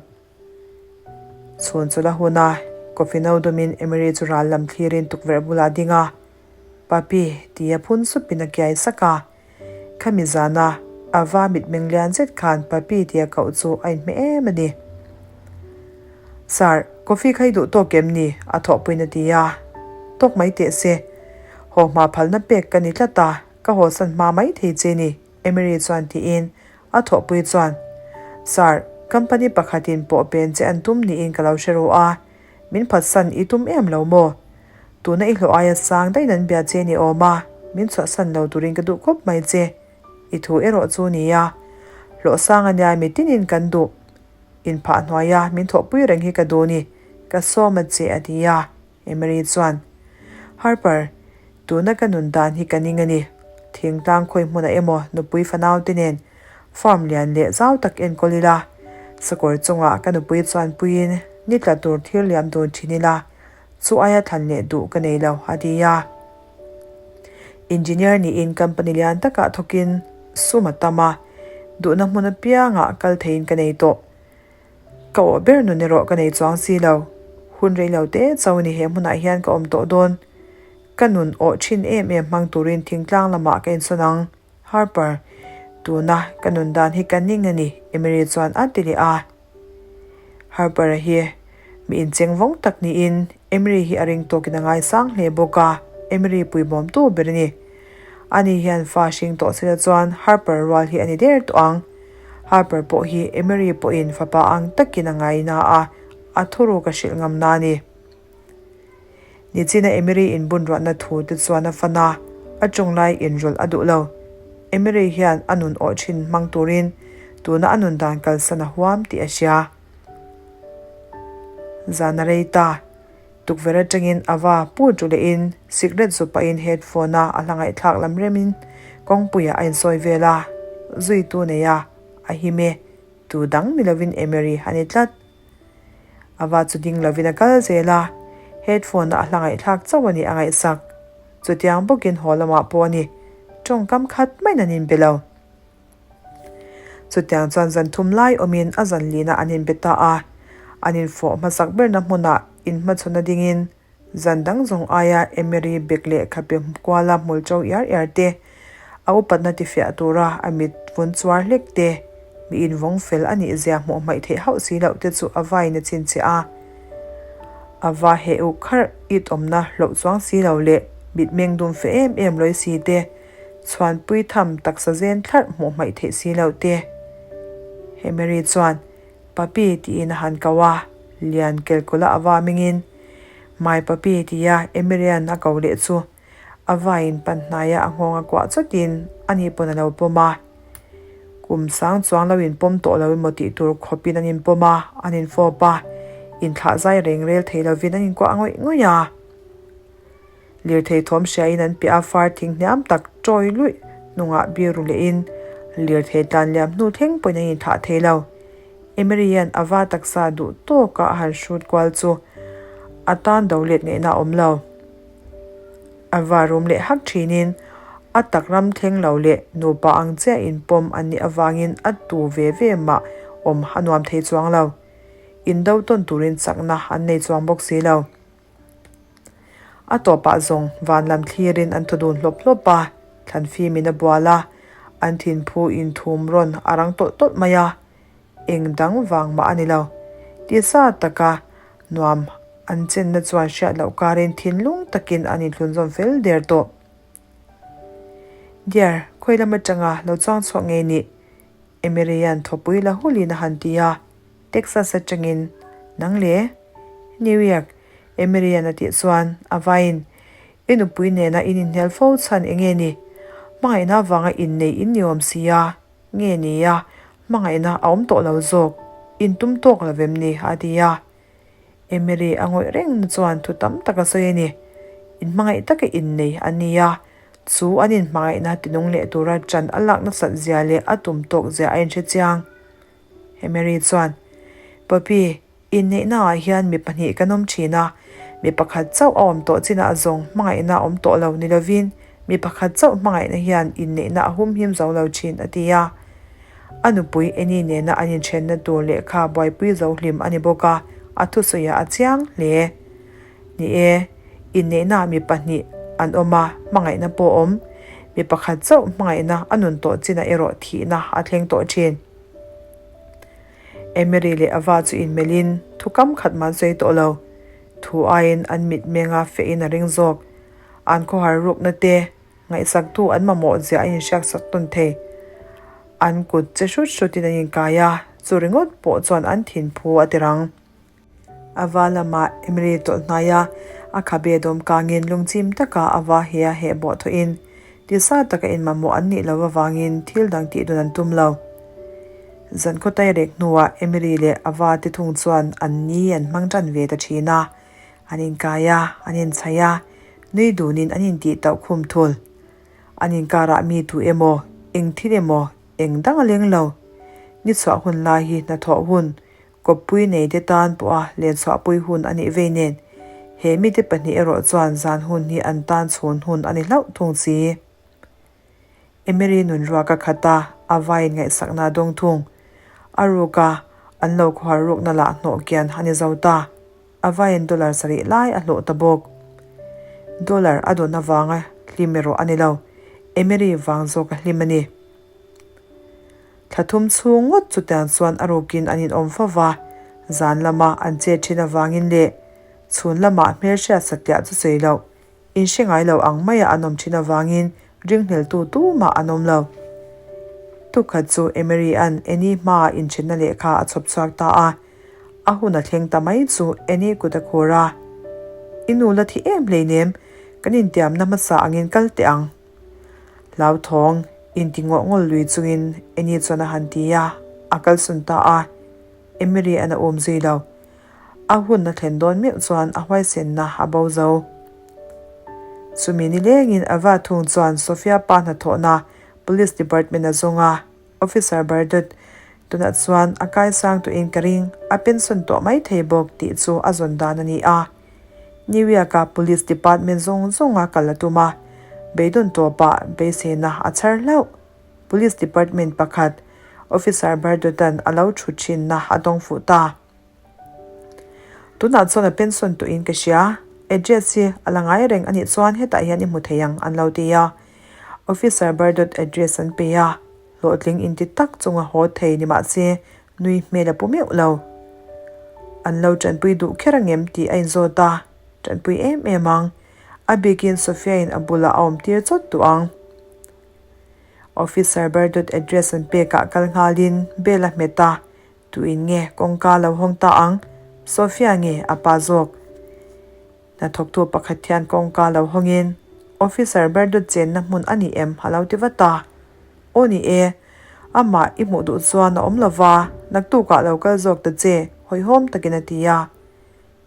Chhun chu la hun a, coffee no dumin Emery chu ral lam thlirin tukverh bulah a ding a, Papi, tia phun supin a kiai sak a. Khami zana Ava mitmeng lian zet khan Papi tia koh chu a inhmeh em a ni. Sir, coffee kha i duh tawk em ni? a thawhpuiin a ti a. Tawk mai teh se. Haw hma phalna pek ka ni tlat a, ka hawsan hma mai thei che ni, Emery chuan tiin a thawhpui chuan, Sir, company pakhatin pawh pen che an tum niin ka lo hre ru a, min phatsan i tum em lo maw? Tuna i hlawh aia sang daih nan bia che ni awm a, min chhuahsan lo turin ka duh khawp mai che. I thu erawh chu nia. Hlawh sang a nia mi tinin kan duh. Inphah hnuaia min thawhpui reng hi ka duh ni, ka sawm a che a ti a. Emery chuan, Harper, tuna ka nun dan hi ka ning a ni. Thingtlang khawi hmunah emaw nupui fanau te nen farm lian leh zau tak enkawl ila, sakawr chungah ka nupui chuan puiin ni tla tur thil liam dun thin ila, chu aia thlan leh duh ka nei lo, a ti a. Engineer niin company lian takah thawkin sum a tam a, duhna hmun apiangah kal theiin ka nei tawh. Ka awh ber nun erawh ka nei chuang si lo. Hun rei lo te chau ni he hmunah hian ka awm tawh dawn. Ka nun awh thin em em hmang turin thingtlang lamah ka insawn ang. Harper, tuna ka nun dan hi ka ning a ni, Emery chuan a ti leh a. Harper-a hi mi incheng vawng tak niin Emery hi a ring tawkin a ngaisang hle bawk a, Emery puibawmtu ber a ni. Ani hian fa hring tawh sela chuan Harper rual hi a ni der tawh ang. Harper pawh hi Emery pawhin fapa ang takin a ngaina a, a thuruk a hrilh ngam na a ni. Nichina Emery inbunruahna thu te chuan a fan a, a chawnglai inrawlh a duh lo. Emery hian a nun awh thin hmang turin tuna a nun dan kalsan a huam tih a hria. Zan a rei ta. Tukverh atangin Ava put ru lehin sikret zu pahin headphone a a hla ngaihthlak lam remin kawngpuiah a insawi vel a, zuitu nei a, a him e, tu dang ni lovin Emery a ni tlat. Ava chu ding lovin a kal zel a, headphone a a hla ngaihthlak chauh a ni a ngaihsak. Chutiang bawkin haw lamah pawh a ni, tawngkam khat maiin an inbe lo. Chutiang chuan zan thum lai awmin a zan lina an inbe ta a, an infawh hmasak berna hmunah inhmachhawn a dingin zan dang zawng aia Emery bek leh khape kuala hmul ṭo iar iar te, a upatna tifiah tura a mit vun chuar hlek te, mi invawng fel a nih zia hmuh hmaih theih hauh si loh te chu a vain a chhinchhiah a. A va heh uk kharh it awmna hloh chuang si lo leh mitmeng dum fe em em lawi si te, Chhuanpui tham taksa zen thlarh hmuh hmaih theih si loh te. He Mary chuan, Papi tiin a han ko a, Lian kelkawla a va mingin, My Papi tia Emirian a ko leh chu a vain pan hnaia a nghawng a kuah chawtin ani pawn a lo pawm a. Kum sang chuang lo inpawm tawh lo emaw tih tur khawpin an inpawm a, an infawp a, inthlah zai reng rel thei lovin an inkuah ngawih ngawih a. Lirthei thawm hriain an piah a far thing hniam tak tawi luih hnungah biru lehin lirthei tlan liam hnu thleng pawhin an inthlah thei lo. Emery hian a va taksa duh tawka a han hrut kual chu a tan do let ngaihna a awm lo. A va rum leh hak thinin a tak ram thleng lo leh nupa ang chiah inpawm an nih avangin a tu ve ve mah awm a nuam thei chuang lo. Indo tawn turin chakna an nei chuang bawk si lo. A tawpah zawng van lam thlirin an thaw dun hlawp hlawp a, thlan fimin a bual a, an thinphu inthum rawn a rang tawlh tawlh mai a, eng dang vang mah a ni lo. Tisa taka nuam an chenna chuan hriat loh karin thinlung takin an inthlunzawm fel der tawh. Dear, khawi lam atanga lo chuang chhuak ngei nih? Emirian thawpui la hulin a han ti a, Texas atangin, Nang le? New York, Emirian a tih chuan a vain, I nupui nena in inhnial fo chhan eng nge ni? Hmangaihna avanga innei in ni awm si a, nge ni a, hmangaihna a awm tawh lo zawk, in tum tawk lo vem ni? a ti a. Emily a ngawih reng na chuan thu tam tak a sawi a ni. Inhmangaih taka innei an ni a, chu an inhmangaihna tinung leh tura ṭan a lak nasat zia leh a tum tawk zia a inhre chiang. Emily chuan, Poppy, inneihnaah hian mi pahnih kan awm ṭhin a, mi pakhat chauh a awm tawh chinah zawng hmangaihna a awm tawh lo ni lovin mi pakhat chauh hmangaihna hian inneihna a humhim zo lo ṭhin, a ti a. A nupui Annie nena an inthenna tur lehkha buaipui zo hlim a ni bawk a, a thusawiah a chiang hle. Ni e, inneihnaah mi pahnih an awm a, hmangaihna pawh a awm. Mi pakhat chauh hmangaihna a nun tawh chinah erawh thihna a thleng tawh thin. Emery leh Ava chu inmelhin thu kam khat mah an sawi tawh lo. Thu aiin an mitmenga fehin a ring zawk. An khawhar rukna te Ngaihsaktu an mamawh zia a inhriaksak tawn thei. An kut che hrut hrutin an inkai a, chu ringawt pawh chuan an thinphu a ti rang. A va lamah Emily tawlh hnai a, a khabe dawm kangin lungchim taka a va he a heh bawh thawhin tisa taka inmamawh an nih loh avangin thil dang tih dun an tum lo. Zan khawtai rek hnuah Emily leh a va te thung chuan an ni an hmang tan ve ta thin a. An inkai a, an inchhaih a, nui dunin an intih tauh khum thul. An inkarah mi tu emaw, eng thil emaw, eng dang a leng lo. Ni chhuah hun lai hi hnathawh hun, kawppui nei te tan pawha len chhuahpui hun a nih vei nen, he mite pahnih erawh chuan zan hun hi an tan chhun hun a ni hlauh thung si. Emery nun ruak a khat a, a vaiin ngaihsakna a dawng thung. A ruk a, an lo khawhar rukna lah hnawh kian a ni zo ta. A vaiin dollar sarih lai a hlawh ta bawk. Dollar a dawn avanga hlim erawh a ni lo, Emery vang zawk a hlim a ni. Thla thum chhung ngawt chutiang chuan a rukin an inawm fo va, zan lama an chet thin avangin leh chhun lamah hmelhriat satliah chu sawi loh Inhre ngai lo ang maia an awm thin avangin ringhleltu tumah an awm lo. Tukhat chu Emery-a'n Annie hmaah inthenna lehkha a chhawp chhuak ta a, a hun a thleng ta mai chu Annie kut a khur a. I nu la thi em hleinem, kan intiamna hmasa angin kal teh ang. Hlauthawng, inti ngawh ngawl lui chungin Annie chuan a han ti a, a kalsun ta a. Emery-a'n a um zui lo. A hun a thlen dawn meuh chuan a huaisenna a bo zo. Chumi nilengin Ava thung chuan Sofia pa hnathawhna Police Department a zawng a, Officer Bardot tunah chuan a kaisang tuin ka ring, a pension tawh mai thei bawk tih chu a zawn dan a ni a. New York-a Police Department zawng zawnga kal a tum a, beidawn tawpah beiseina a chhar hlauh. Police Department pakhat Officer Bardot-a'n a lo thu thinna a dawng fuh ta. Tunah chuan a pension tuin ka hria, address hi a la ngai reng a nih chuan hetah hian i hmu thei ang an lo ti a. Officer Bardot address an pe a, hlawhtling inti tak chunga haw thei ni mahse nui hmel a pu meuh lo. An lo tanpui duh kher angem tih a inzawt a, tanpui em em ang. A bikin Sophia-in a bulah a awm tir chawt duh ang. Officer Bardot address an pekah kal nghalin bell a hmet a, Tuin nge kawngka lo hawng ta ang? Sophia nge a pa zawk? Hnathawktu pakhat hian kawngka lo hawngin, Officer Berdut chenna hmun a ni em? a lo ti vat a. Aw ni e, amah i hmuh duh chuan a awm lo va, naktukah lo kal zawk ta che, hawihhawm takin a ti a.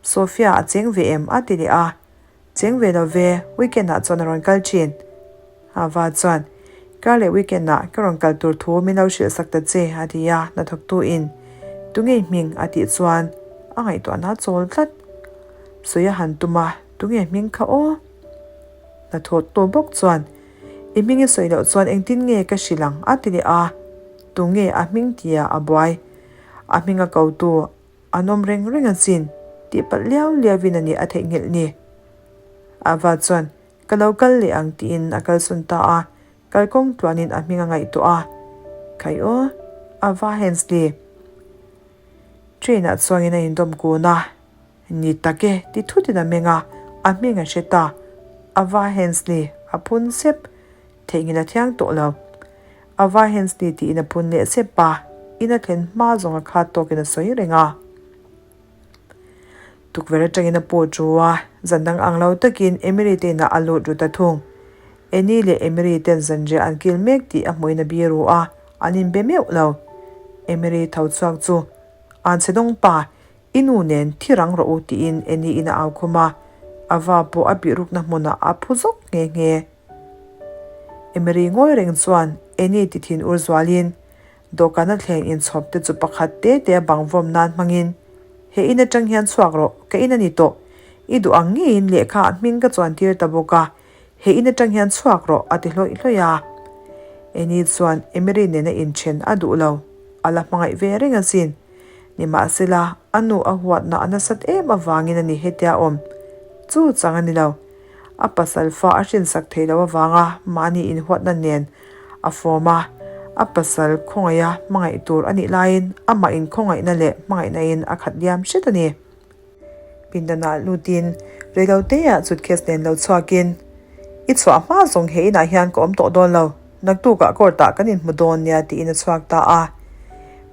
Sophia a cheng ve em? a ti leh a. Cheng ve lo ve, weekend ah chuan a rawn kal thin. Ava chuan, Kar leh weekend ah ka rawn kal tur thu min lo hrilh sak ta che, a ti a, hnathawktu in Tunge hming? a tih chuan a ngaihtuahna a chawl tlat. Sawi a han tum a, Tunge hming kha aw? Hnathawktu bawk chuan, I hming i sawi loh chuan engtin nge ka hrilh ang? a ti leh a, Tunge a hming tia a buai? A hming a kotu An awm reng reng asin, tih palh liau liauin a ni a theihnghilh ni. Ava chuan, Ka lo kal leh ang tiin a kalsawn ta a, kalkawng tluanin a hming a ngaihtuah a. Khai aw, Ava Hensley. Train-ah chuangin a indawm kun a, Ni tak e, ti thutin a meng a, a hming a hre ta. Ava Hensley, a phun sep. Theihnghilh a thiang tawh lo. Ava Hensley tiin a phun leh sep a, in a thlen hma zawng a khat tawkin a sawi reng a. Tukverh atangin a pawh chu a, zan dang ang lo takin Emily te inah a lut ru ta thung. Annie leh Emily ten zanriah an kil mek tih a hmuin a biru a, an inbe meuh lo. Emily tho chhuak chu, Anchhe dawng pa, I nu nen thi rang rawh u tiin Annie in a au khum a, a va pawh a bihrukna hmunah a phu zawk nghe nghe. Emery ngawi reng chuan Annie ti thin ur zualin dawhkan a thleng inchhawp te chu pakhat te te a bang vawm nan hmangin He in atang hian chhuak rawh, ka in a ni tawh. I duh ang ngeiin lehkha ah hming ka chuan tir ta bawk a, he in atang hian chhuak rawh a ti hlawih hlawih a. Annie chuan Emery nena inthen a duh lo, a la hmangaih ve reng asin. Nimahsela, a nu a huatna a nasat em avangin a ni hetia awm. Chu chang a ni lo. A pasal fa a hrinsak thei lo avanga mahni inhuatna nen a fawm a, a pasal khawngaiha hmangaih tur a nih laiin amah inkhawngaihna leh hmangaihna-in a khat liam hret a ni. Pindanah lutin reiloteah suitcase nen lo chhuakin, I chhuah hma zawng he inah hian ka awm tawh dawn lo, naktukah court-ah kan inhmu dawn nia tiin a chhuak ta a.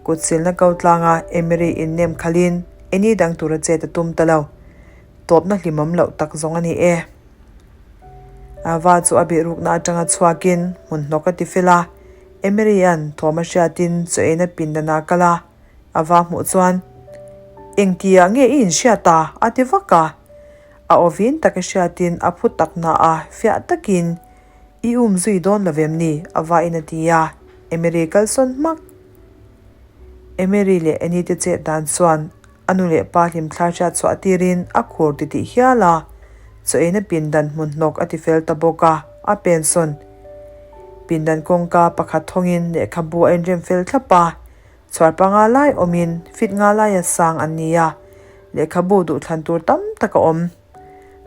Kut silna ko tlanga Emery innem khalhin Annie dang tura chet a tum ta lo. Tawpna hlimawm loh tak zawng a ni e. Ava chu a bihrukna atanga chhuakin hmun hnawk a ti fel a, Emery-a'n thawm a hriatin chaw eina pindanah a kal a. Ava hmuh chuan, Engtiah nge i inhriat a? a ti vak a. A awvin taka hriatin a phu tak na a, fiah takin, I um zui dawn lo vem ni? Ava in a ti a. Emery kalsawn hmak. Emery leh Annie te chet dan chuan a nu leh pa hlimthla hriat chhuah tirin a khur ti tih hial a, chaw eina pindan hmun hnawk a ti fel ta bawk a, a pensawn. Pindan kawngka pakhat thawngin lehkhabu a inrem fel thlap a, Chhuar panga lai awmin fit nga laia sang an ni a, lehkhabu duhthlan tur tam tak a awm.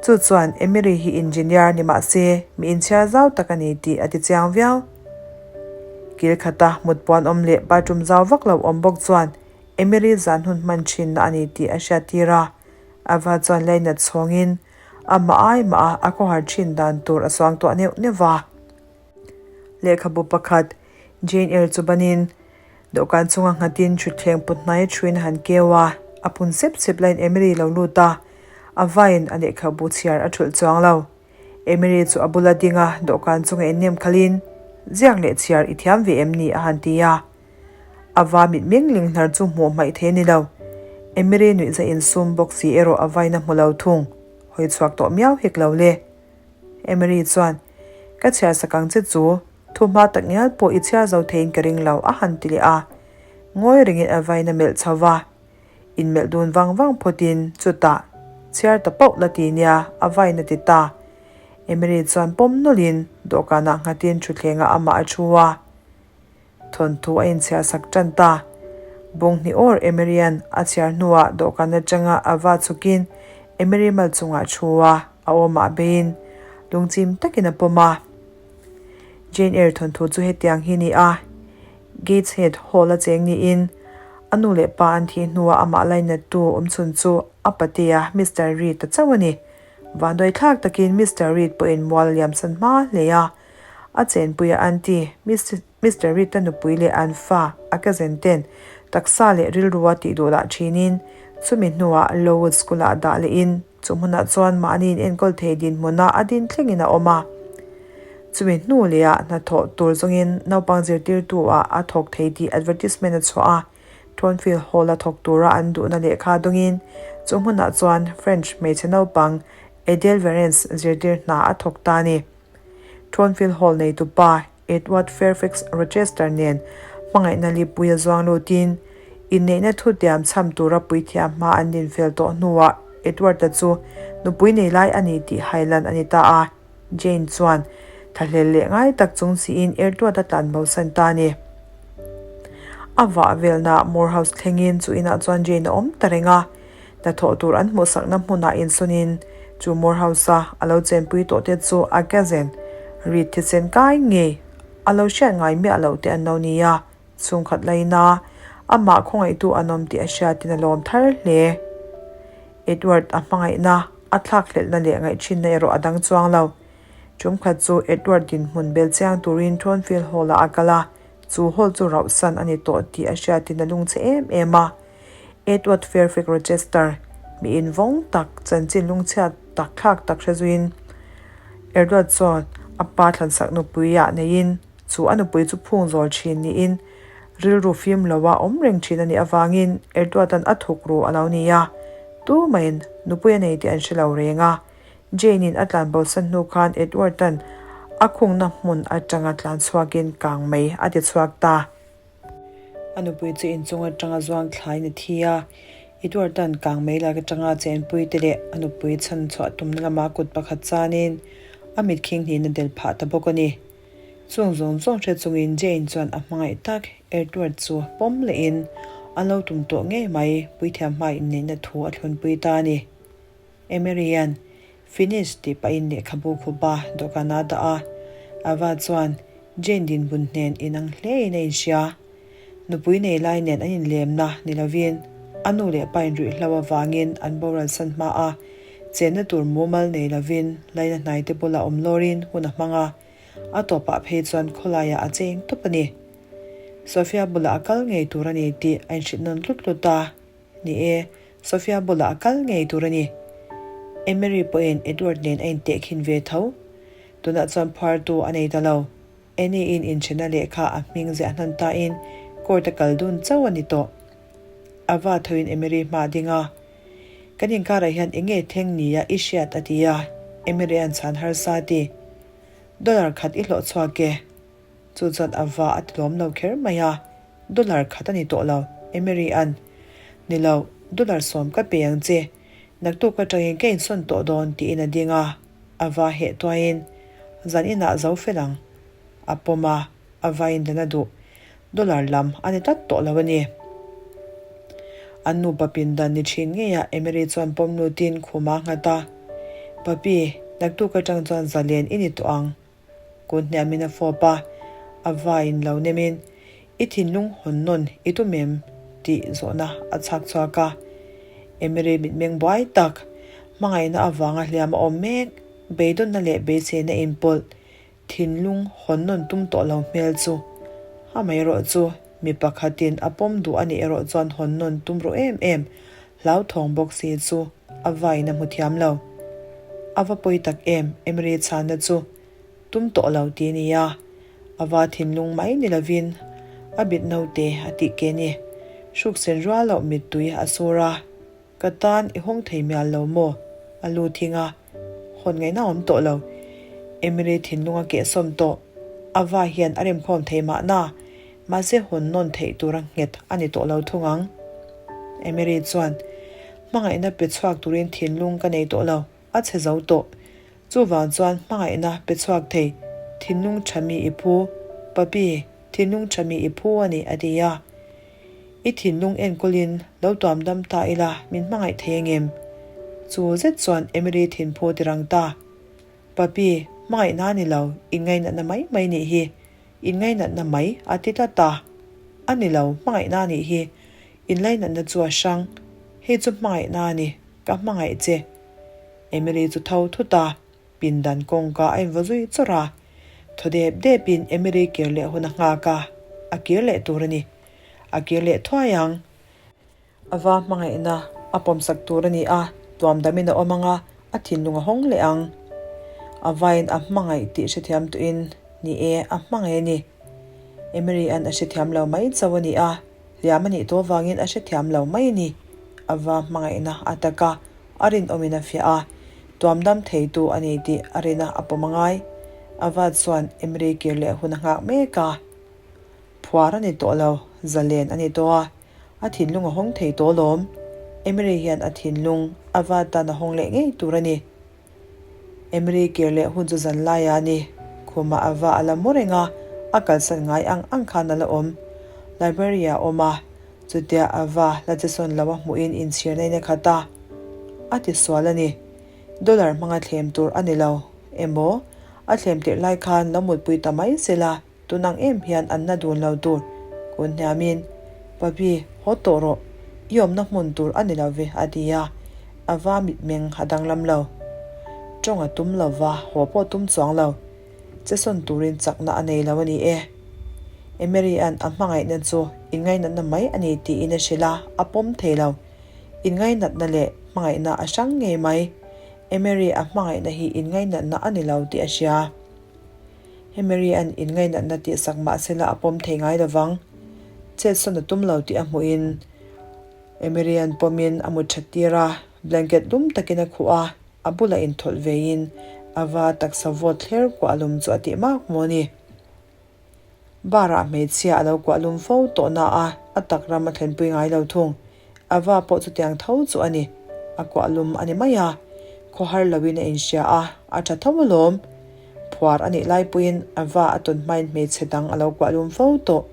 Chu chuan Emery hi engineer ni mah se mi inchhiar zau tak a ni tih a ti chiang viau. Kil khata mutpuan awm leh bathroom zau vak lo awm bawk chuan Emery zan hun hman thinna a ni tih a hriattir a, Ava chuan lainat chhawngin amah ai mah a a khawhar thin dan tur a suangtuah neuh neuh va. Lehkhabu pakhat Jane Eyre chu banin Dawhkan chunga nghatin thutthleng put hnai a thuin a han keu a, a phun sep sep laiin Emily lo lut a, a vaiin a lehkhabu chhiar a thulh chuang lo. Emily chu a bula ding a, dawhkan chunga innem khalin, Ziak leh chhiar i thiam ve em ni? a han ti a. A va mitmeng ling hnar chu hmuh hmaih thei a ni lo. Emily nuihza insum bawk si erawh a vaina hmu lo thung. Hawi chhuak tawh miau hek lo le. Emily chuan, Ka chhiar sak ang che chu, thu hma tak ngial pawh i chhiar zo theiin ka ring lo, a han ti leh a. Ngawi rengin a vaina melh chho va. Inmelh dun vang vang phawtin chutah, Chhiar ta pauh la ti nia, a vaina ti ta. Emily chuan pawm nawlhin dawhkanah nghatin thutthlengah amah a thu a. Thawnthu a inchhiar sak tan ta. Bunghnih awr Emery-a'n a chhiar hnuah dawhkan atanga a va chhukin Emery mal chungah thu a, a awmah beiin lungchim takin a pawm a. Jane Eyre thawnthu chu hetiang hi ni a, Gateshead Hall a cheng niin a nu leh pa an thih hnuah amah lainattu awmchhun chu a patea Mister Reed ta chauh a ni. Vanduai thlak takin Mister Reed pawhin mual a liamsan hma hle a. A chenpuia aunty, Mister Rita nupui leh an fa, a cousin ten taksa leh rilrua tih duh lah thinin, chumi hnuah Lowood School-ah dah lehin chu hmunah chuan mahni in enkawl thei dinhmuna a din thlengin a awm a. Chumi hnu lehah hnathawh tur zawngin naupang zirtirtu-ah a thawk thei tih advertisement a chhuah a, Thornfield Hall-a thawk tura an duhna lehkha dawngin chu hmunah chuan French hmeichhe naupang Adele Varens zirtir hna a thawk ta a ni. Thornfield Hall neitu pa Edward Fairfax Rochester nen hmangaihna lipui a zuang lutin inneihna thutiam chham tura puithiam hma an dinfel tawh hnuah Edward-a chu nupui nei lai a ni tih hailan a ni ta a, Jane chuan thahlel leh ngai tak chung siin Edward-a tlan bosan ta a ni. A vah velna Moor House thlengin chu inah chuan Jane a awm ta reng a. Hnathawh tur an hmuhsakna hmunah insunin chu Morehouse-a a lo chenpui tawh te chu a cousin Reed thisen kai ngei a lo hriat ngai miah loh te an lo ni a, chhungkhat laina amah khawngaihtu an awm tih a hriatin a lawm thar hle. Edward a hmangaihna, a thlakhlelhna leh ngaihchhinna erawh a dang chuang lo. Tumkhat chu Edward dinhmun bel chiang turin Thornfield Hall-ah a kal a, chu hall chu rauhsan a ni tawh tih a hriatin a lungchhe em em a. Edward Fairfax Rochester, mi invawng tak, chanchin lungchhiat tak thlak tak hre zuiin Edward chuan a pa thlansak nupuiah neiin chu a nupui chu phung zawl thin niin rilru fim loa awm reng thin a nih avangin Edward-a'n a thuk ru a lo ni a, tumahin nupui a nei tih an hre lo reng a. Jane-in a tlan bosan hnu khan Edward-a'n a khungna hmun atanga tlan chhuakin kang mai a ti chhuak ta. A nupui chu inchung atanga zuang thlaiin a thi a, Edward-a'n kang mai lak atanga chenpui te leh a nupui chhan chhuah tumna lama kut pakhat chanin a mit khing hnihin a del phah ta bawk a ni. Chung zawng zawng hre chungin Jane chuan a hmangaih tak Edward chu pawm lehin a lo tum tawh ngei mai puithiam hma inneihna thu a thlunpui ta a ni. Emery-a'n Finish tih pahin lehkhabu khupa dawhkan a dah a, Ava chuan Jane dinhmun hnen inang hlein a inhria. Nupui nei lai nen an inlemna ni lovin a nu leh pa inruihhlo avangin an boral san hma a, chenna tur mumal nei lovin laina hnaite bulah awm lawrin hun a hmang a, a tawpah phei chuan khawlaiah a cheng tawp a ni. Sophia bulah a kal ngei tur a ni tih a inhrilh nawn tlut tlut a. Ni e, Sophia bulah a kal ngei tur a ni. Emery pawhin Edward nen a intehkhin ve tho. Tunah chuan phuartu a nei ta lo. Annie-in inchhena lehkha a hming ziah hnan tain court a kal dun chauh a ni tawh. Ava thoin Emery hma a ding a, Kan inkarah hian eng nge thleng nia i hriat a ti a, Emery-a'n chhan harsa a ti. Dollar khat i hlawh chhuak e. Chu chuan Ava a ti lawm lo kher mai a. Dollar khat a ni tawh lo, Emery an. Ni lo, dollar sawm ka pe ang che. Naktuk atangin ka insawn tawh dawn tiin a ding a, a va heh tuaiin zan inah zo fel ang. A pawm a, a vain dan a duh. Dollar lam a ni tlat tawh lo a ni. An nupa pindan ni thin ngeiah Emery chuan pawm lutin khum a nghat a, Papi, naktuk atang chuan zalen i ni tawh ang. Kun hniamin a fawp a, a vaiin lo nemin, I thinlung hawn nawn i tum em? tih zawhna a chhak chhuak a. Emery mitmeng buai tak, hmangaihna avanga hliam a awm mek, beidawnna leh beiseina inpawlh, thinlung hawn nawn tum tawh lo hmel chu. Amaherawh chu, mi pakhatin a pawm duh a nih erawh chuan hawn nawn tum ru em em, hlauthawng bawk si chu a vaiin a hmu thiam lo. A va pawi tak em, Emery chhanna chu tum tawh lo ti nia. A va thinlung mai ni lovin a bit naute a tih ke ni. Hruksen rual loh mittui a sur a. Ka tan i hawng thei mial lo maw? A lu thing a. Hawn ngaihna a awm tawh lo. Emily thinlung a kehsawm tawh. A va hian a remkhawm thei mahna. Mahse hawn nawn theih tura nghet a ni tawh lo thung ang. Emily chuan, Hmangaihna pe chhuak turin thinlung ka nei tawh lo. A chhe zo tawh. Chuvang chuan hmangaihna pe chhuak thei, thinlung tha mi i phu, Papi, thinlung tha mi i phu a ni, a ti a. I thinlung enkawlin lo tuam dam ta ila min hmangaih thei angem? Chu zet chuan Emily thinphu ti rang ta. Papi, hmangaihna a ni lo, inngainatna mai mai nih hi. Inngainatna mai a ti tlat a. A ni lo, hmangaihna a nih hi. Inlainatna chu a hrang. Hei chu hmangaihna a ni, ka hmangaih che. Emily chu tho thut a, pindan kawngka a invaw zui chawrh a. Thaw dep depin Emily kir leh hun a nghak a, a kir leh tur a ni. A kir leh thuai ang. A va hmangaihna a pawmsak tur a ni a, tuam damin a awm ang a, a thinlung a hawng leh ang. A vain a hmangaih tih hrethiam tuin, ni e, a hmangaih a ni. Emily an a hrethiam lo mai chauh a ni a, hliam a nih tawh vangin a hrethiam lo mai a ni. A va hmangaihna a tak a, a rinawmin a fiah a, tuam dam theitu a ni tih a rina a pawm a ngai. A va chuan Emily kir leh hun a nghak mek a. Phuar a ni tawh lo, zalen a ni tawh a, a thinlung a hawng thei tawh alawm. Emily hian a thinlung a va tan a hawng leh ngei tur a ni. Emily kir leh hun chu zan laia a ni. Khumah a va a la mu reng a, a kalsan ngai ang ang khan a la awm. Library ah a awm a, chutia a va la che sawn lo a hmuhin inchhirna in a khat a. A ti sual a ni. Dollar hmanga thlem tur a ni lo. Emaw, a thlem tirh lai khan lo mutpui ta mai se la. Tun ang em hian an na dun lo tur. Kun hniamin, Papi, haw tawh rawh. I awmna hmun tur a ni lo ve, a ti a. A va mitmeng a danglam lo. Tawng a tum lo va, haw pawh tum chuang lo. Chesawn turin chakna a nei lo a ni e. Emery-a'n a hmangaihna chu inngainatna mai a ni tiin a hrilh a, a pawm thei lo. Inngainatna leh hmangaihna a hrang ngei mai. Emery a hmangaihna hi inngainatna a ni lo tih a hria. Emery an inngainatna tihsak mah sela a pawm thei ngai lovang. Chetsawn a tum lo tih a hmuhin Emery an pawmin a mut that tir a, blanket lum takin a khuh a, a bulah inthawlh veiin a va taksa vawt thler kuah lum chu a tih mak maw ni. Bar ah hmeichhia a lo kuah lum fo tawh na a, a tak ram a thlenpui ngai lo thung. A va pawh chutiang tho chu a ni. A kuah lum a ni mai a. Khawhar loin a inhria a, a tha tho alawm. Phuar a nih laipuiin a va a tawn hmain hmeichhe dang a lo kuah lum fo tawh.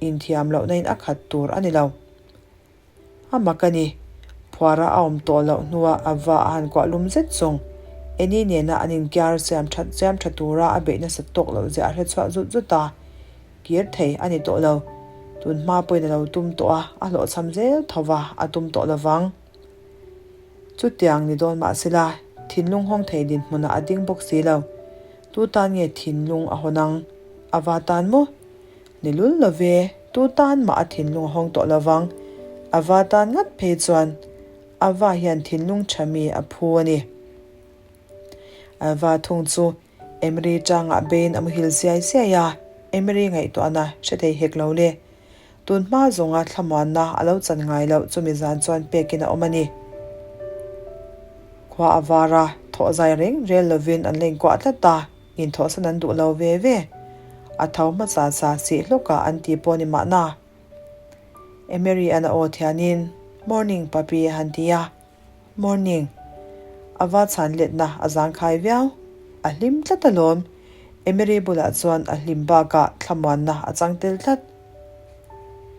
Inthiam lohna in a khat tur a ni lo. A mak a ni. Phuara a awm tawh loh hnuah a va a han kuah lum zet chung. Eni nena an inkiar siam that siam tha tura a beih nasat tawk loh zia a hre chhuah zut zut a. Kir thei a ni tawh lo. Tun hma pawhin a lo tum tawh a, a hlawhchham zel tho va, a tum tawh lo vang. Chutiang ni dawn mah sela, thinlung hawng thei dinhmunah a ding bawk si lo. Tu tan nge thinlung a hawn ang? A va tan maw? Ni lul lo ve, tu tan mah a thinlung a hawng tawh lo vang. A va tan ngat phei chuan a va hian thinlung tha mi a phu a ni. A va thung chu Emery tangah beiin a muhil siai siai a, Emery ngaihtuahna hre thei hek lo le. Tun hma zawnga thlamuanna a lo chan ngai loh chumi zan chuan pekin a awm a ni. Khua a var a, thawh zai reng rel lovin an la inkuah tlat a, inthawhsan an duh lo ve ve. A tho hmasa sa sih hlawkah an ti pawh ni mahna. Emery an a aw thianin, Morning, Papi a han ti a. Morning. A va chhan letna a zangkhai viau. A hlim tlat alawm. Emery bulah chuan a hlim bakah thlamuanna a chang tel tlat.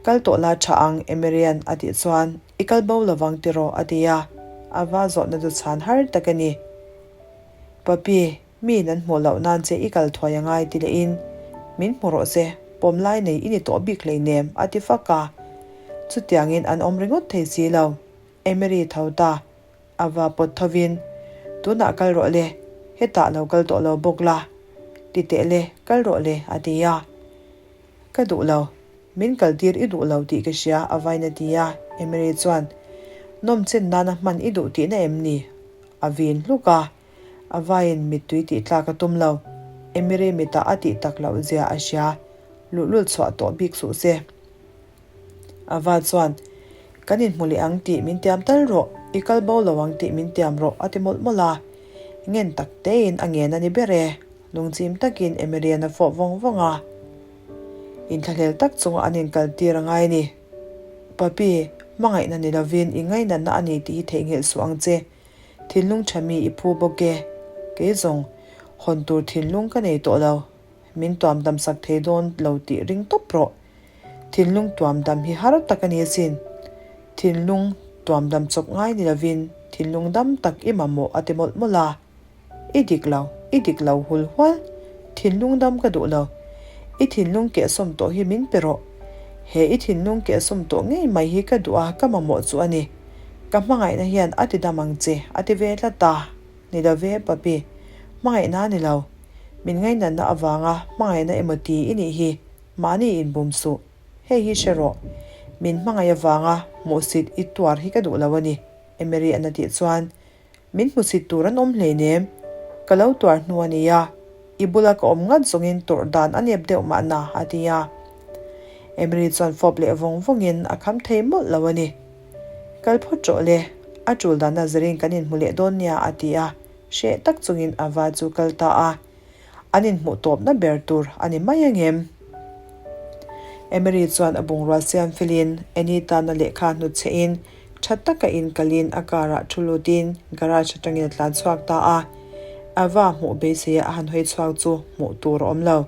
Kal tawh la tha ang Emery-a'n a tih chuan i kal bo lovang tiraw a ti a. A va zawhna chu chhan har tak a ni. Papi, miin an hmuh loh nan che i kal thuai a ngai ti lehin min hmu rawh se, pawm lai nei i ni tawh bik hleinem a ti fak a. Chutiangin an awm ringawt thei si lo. Emery tho ta, a va pawt thovin, Tunah kal rawh le, hetah lo kal tawh lo bawk la. Ti teh le, kal rawh le, a ti a. Ka duh lo, min kaltir i duh lo tih ka hria, a vain a ti a. Emery chuan, Nawm chen nana hman i duh tihna em ni? A vin hluk a. A vaiin mittui tih tlak a tum lo. Emery mitah a tih tak loh zia a hria, luhlul chhuah tawh bik suh se. Ava chuan, Kan inhmu leh ang tih min tiam tal rawh, i kal bo lo ang tih min tiam rawh a ti mawlh mawlh a. Ngen tak tein a ngen a ni ber e. Lungchim takin Emilian a fawh vawng vawng a. Inthlahlel tak chunga an inkal tir a ngai a ni. Papi, hmangaihna ni lovin i ngainatna a ni tih hi theihnghilh suh ang che. Thinlung tha mi i phu bawk e. Kei zawng, hawn tur thinlung ka nei tawh lo. Min tuam dam sak thei dawn lo tih ring tawp rawh. Thinlung tuam dam hi har tak a ni asin. Thinlung tuam dam chawp ngai ni lovin thinlung dam tak i mamawh a ti mawlh mawlh a. I dik lo, i dik lo hul hual. Thinlung dam ka duh lo. I thinlung kehsawm tawh hi min pe rawh. He i thinlung kehsawm tawh ngei mai hi ka duh a, ka mamawh chu a ni. Ka hmangaihna hian a ti dam ang che, a ti ve tlat a. Ni lo ve, Papi. Hmangaihna a ni lo. Min ngainatna avanga hmangaihna emaw ti i nih hi. Mahni inbum suh. Hei hi hre rawh. Min hmangaih avanga hmuhsit i tuar hi ka duh lo a ni, Emery an a tih chuan Min hmusit tur an awm hleinem. Ka lo tuar hnu a nia, i bula ka awm ngat zawngin tawrh dan a nep deuh mahna, a ti a. Emery chuan fawp leh vawng vawngin a kham thei mawlh lo a ni. Kal phawt rawh le, a tul dana zarin kan inhmu leh dawn nia, a ti a. Hreh tak chungin Ava chu kal ta a. An inhmuh tawpna ber tur a ni mai angem? Emery chuan a bungrua siam felin Annie tana lehkha hnut chhehin tha taka inkalin a car ah thu lutin garage atangin a tlan chhuak ta a. Ava hmuh beiseia a han hawi chhuak chu hmuh tur a awm lo.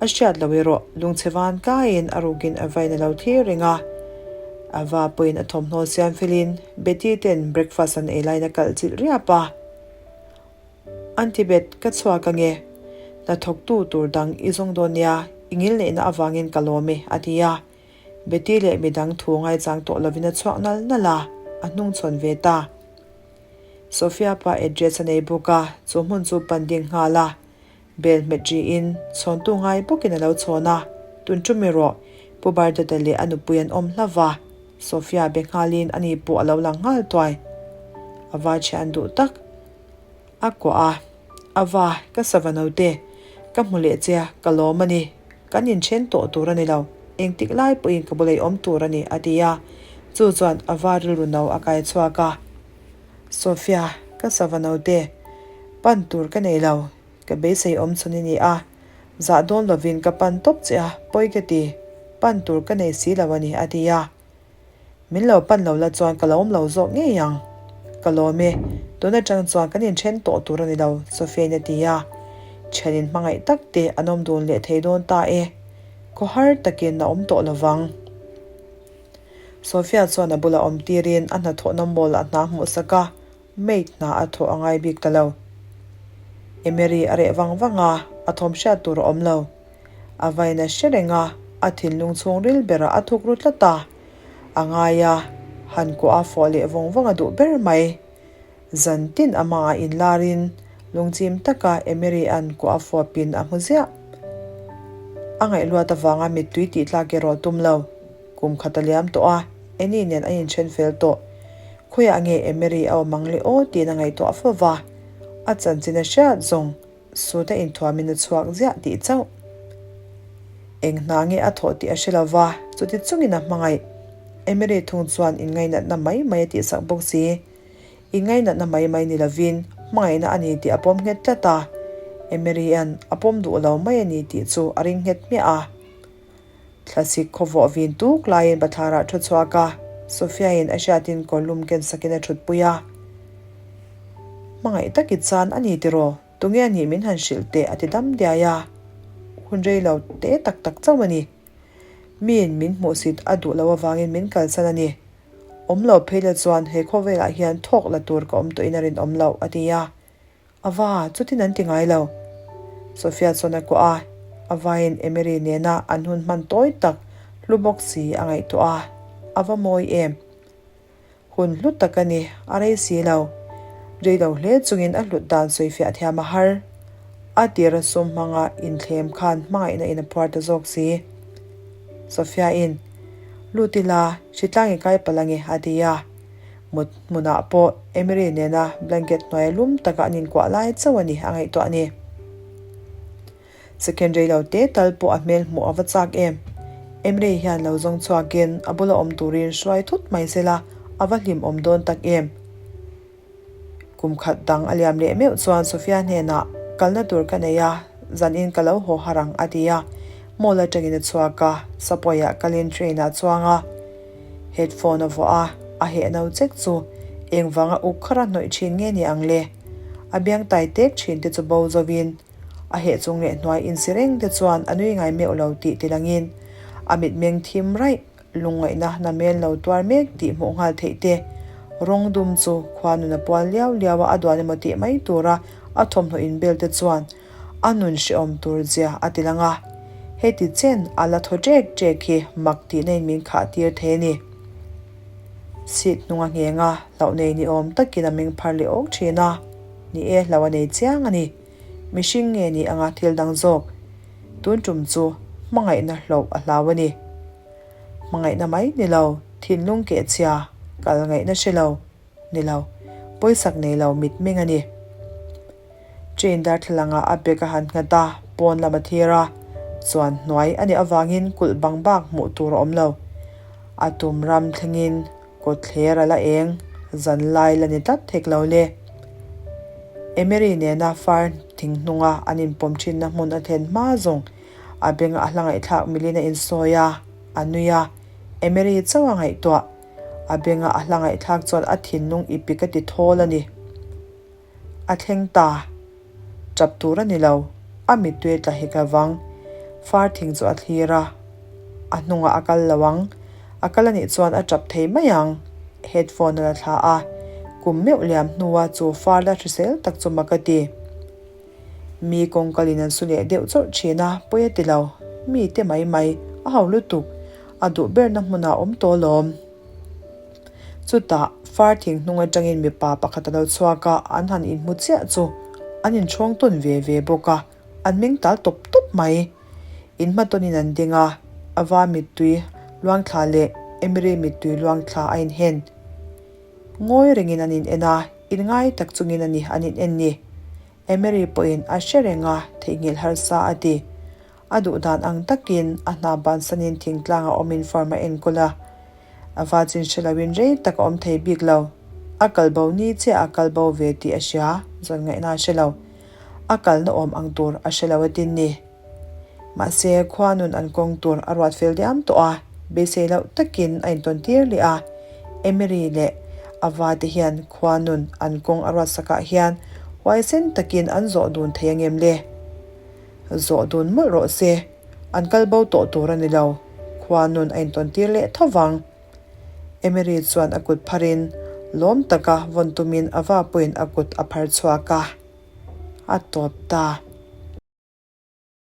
A hriat lo erawh lungchhe van kaiin a rukin Ava in a lo thlir reng a. Ava pawhin a thawmhnaw siam felin Betty ten breakfast an ei laiin a kalh chilh riap a. An ti bet, ka chhuak ange. Hnathawktu tur dang i zawng dawn nia, i ngil neihna avangin ka lawm e, a ti a. Betty leh midang thu ngaichang tawh lovin a chhuak nal nal a, a hnungchhawn ve ta. Sophia pa address a nei bawk a, chu hmun chu pan ding nghal a. Bel hmet riin chhawntu ngai bawkin a lo chhawn a, Tun tum erawh, Pu Bardata leh a nupui an awm hla va, Sophia be nghalin ani pawh a lo lang nghal tuai. A va thian duh tak. A kuah a, A va, ka sava naute, ka hmu leh che a, ka lawm a ni. Kan inthen tawh tur a ni lo, engtik lai pawhin ka bula i awm tur a ni, a ti a. Chu chuan a va rilru no a kai chhuak a. Sophia, ka sava naute, pan tur ka nei lo, ka beisei awm chhun i ni a, zah dawn lovin ka pan tawp che a, pawi ka ti, pan tur ka nei si lo a ni, a ti a. Min lo pan lo la chuan ka lo awm lo zawk ngei ang. Ka lawm e, tun atang chuan kan inthen tawh tur a ni lo, Sophia-in a ti a. Thian inhmangaih tak te an awm dun leh thei dawn ta e. Khawhar takin a awm tawh lo vang. Sophia chuan a bula awm tirin a hnathawhna mall-ah hna hmuh sak a, Maid hna a thawh a ngai bik ta lo. Emery a reh vang vang a, a thawm hriat tur a awm lo. A vain a hre reng a, a thinlung chhungril berah a thuk ru tlat a. A ngai a, han kuah a fawh leh vawng vawng a duh ber mai. Zan tin amah inlarin lungchim taka Emery an kuah a fawpin a hmu ziah. A ngaihluat avanga mittui tih tlak erawh tum lo. Kum khat a liam tawh a, Annie nen an inthen fel tawh. Khawiah nge Emery a awm ang le aw tiin a ngaihtuah fo va, a chanchin a hriat zawng suta inthuamin a chhuak ziah tih chauh. Eng hna nge a thawh tih a hre lo va, chuti chungin a hmangaih. Emery thung chuan inngainatna mai mai a tihsak bawk si. Inngainatna mai mai ni lovin hmangaihna a ni tih a pawm nghet tlat a, Emery-a'n a pawm duh lo mai a ni tih chu a ring nghet hmiah a. Thlasik khawvawh vin tuk laiin bathlarah thu chhuak a, Sophia-in a hriatin kawrlum ken sakin a thutpui a. Hmangaih tak i chan a ni tiraw? Tunge a nih min han hrilh teh a ti dam diai a. Hun rei lo te tak tak chauh a ni. Miin min hmuhsit a duh loh avangin min kalsan a ni. Awm lo phei la chuan he khawvelah hian thawk la tur ka awm tawhin a rinawm loh a ti a. Ava, chutin an ti ngai lo. Sophia chuan a kuah a, Avain Emery nena an hun hman tawi tak hlu bawk si a ngaihtuah a, a va mawi em. Hun hlu tak a ni, a rei si lo. Rei lo hle chungin a hlut dan sawifiah thiam a har. A tira sum hmanga inthlem khan hmangaihna in a phuar ta zawk si. Sophia-in, Lut ila, hritlang i kai palh ange, a ti a. Mut hmunah pawh Emery nena blanket hnuaia lum taka an inkuah lai chauh a ni a ngaihtuah a ni. Second rei lo te tal pawh a hmel hmuh a va chak em. Emre hian lo zawng chhuakin a bula awm turin hruai thut mai sela a va hlim awm dawn tak em? Kum khat dang a liam leh meuh chuan Sofia hnenah kalna tur ka nei a, zanin ka lo haw har ang a ti a. Mall atangin a chhuak a, subway-ah kalin train-ah chuang a, headphone a vuah a, a heh no chek chu engvanga uk khara hnawih thin nge ni ang le? A biang tai tek thin te chu bo zovin A heh chung leh hnuai insi reng te chuan a nui ngai meuh lo tih ti langin a mitmeng thim raih lungngaihna namel lo tuar mek tih hmuh nghal theih te. Rawng dum chu khua nun a pual liau liau a, a duan emaw tih mai tura a thawmhnaw inbel te chuan a nun hrehawm tur zia a ti lang a. Heti chen a la thaw ṭek ṭek hi mak tihna in min khah tir thei a ni. Seat hnung a ngheng a, hlauh nei ni awm takin a meng phar leh awk ṭhin a. Ni e, hlauh a nei chiang a ni. Mihring nge ni anga thil dang zawk? Tun tum chu hmangaihna hlauh a hlau a ni. Hmangaihna mai ni lo, thinlung kehchhia, kal ngaihna hre lo, ni lo, pawisak nei lo mitmeng a ni. Train darthlalangah a bag a han nghat a, pawn lam a thir a, chuan hnuai a nih avangin kulh bang bak hmuh tur a awm lo. A tum ram thlengin Kawtthler a la eng, zan lai la ni tlat thek lo le. Emery nena far thing hnunga an inpawm thinna hmun a thlen hma zawng a benga a hla ngaihthlak milin a insawi a, a nui a. Emery chauh a ngaihtuah. A benga a hla ngaihthlak chuan a thinlung ipik a ti thawl a ni. A thleng ta. Tap tur a ni lo. A mittui tla hek avang. Far thing chu a thlir a. A hnungah a kal lo ang. A kal a nih chuan a tap thei mai ang. Headphone a la thla a. Kum meuh liam hnua chu far la hrisel tak chu mak a ti. Mi kawngkalin an su leh deuh chawrh thin a, pawi a ti lo. Mi te mai mai. A ho lutuk. A duh berna hmunah a awm tawh alawm. Chutah, far thing hnung atangin mipa pakhat a lo chhuak a, an han inhmu chiah chu an inchhawng tawn ve ve bawk a, an meng tal tawp tawp mai. Inhmatawnin an ding a, Ava mittui luangthla leh Emily mittui luangthla a inhen. Ngawi rengin an in en a, inngai tak chungin a ni an in en ni. Emery pawhin a hre reng a, theihnghilh harsa a ti. A duh dan ang takin a hna bansanin thingtlangah awmin farm a enkawl a. A va chin hre loin rei tak a awm thei bik lo. A kal bo ni chiah a kal bo ve tih a hria, zawn ngaihna a hre lo. A kalna awm ang tur a hre lo a tin ni. Mahse, khua nun an kawng tur a ruat fel diam tawh a, beisei loh takin a intawn tir leh a. Emery leh a va te hian khua nun an kawng a ruat sakah hian huaisen takin an zawh dun thei angem le? Zawh dun mawlh rawh se, an kal bo tawh tur a ni lo, khua nun a intawn tir leh tho vang. Emery chuan a kut pharin lawm taka vawn tumin a va pawhin a kut a phar chhuak a, a tawp ta.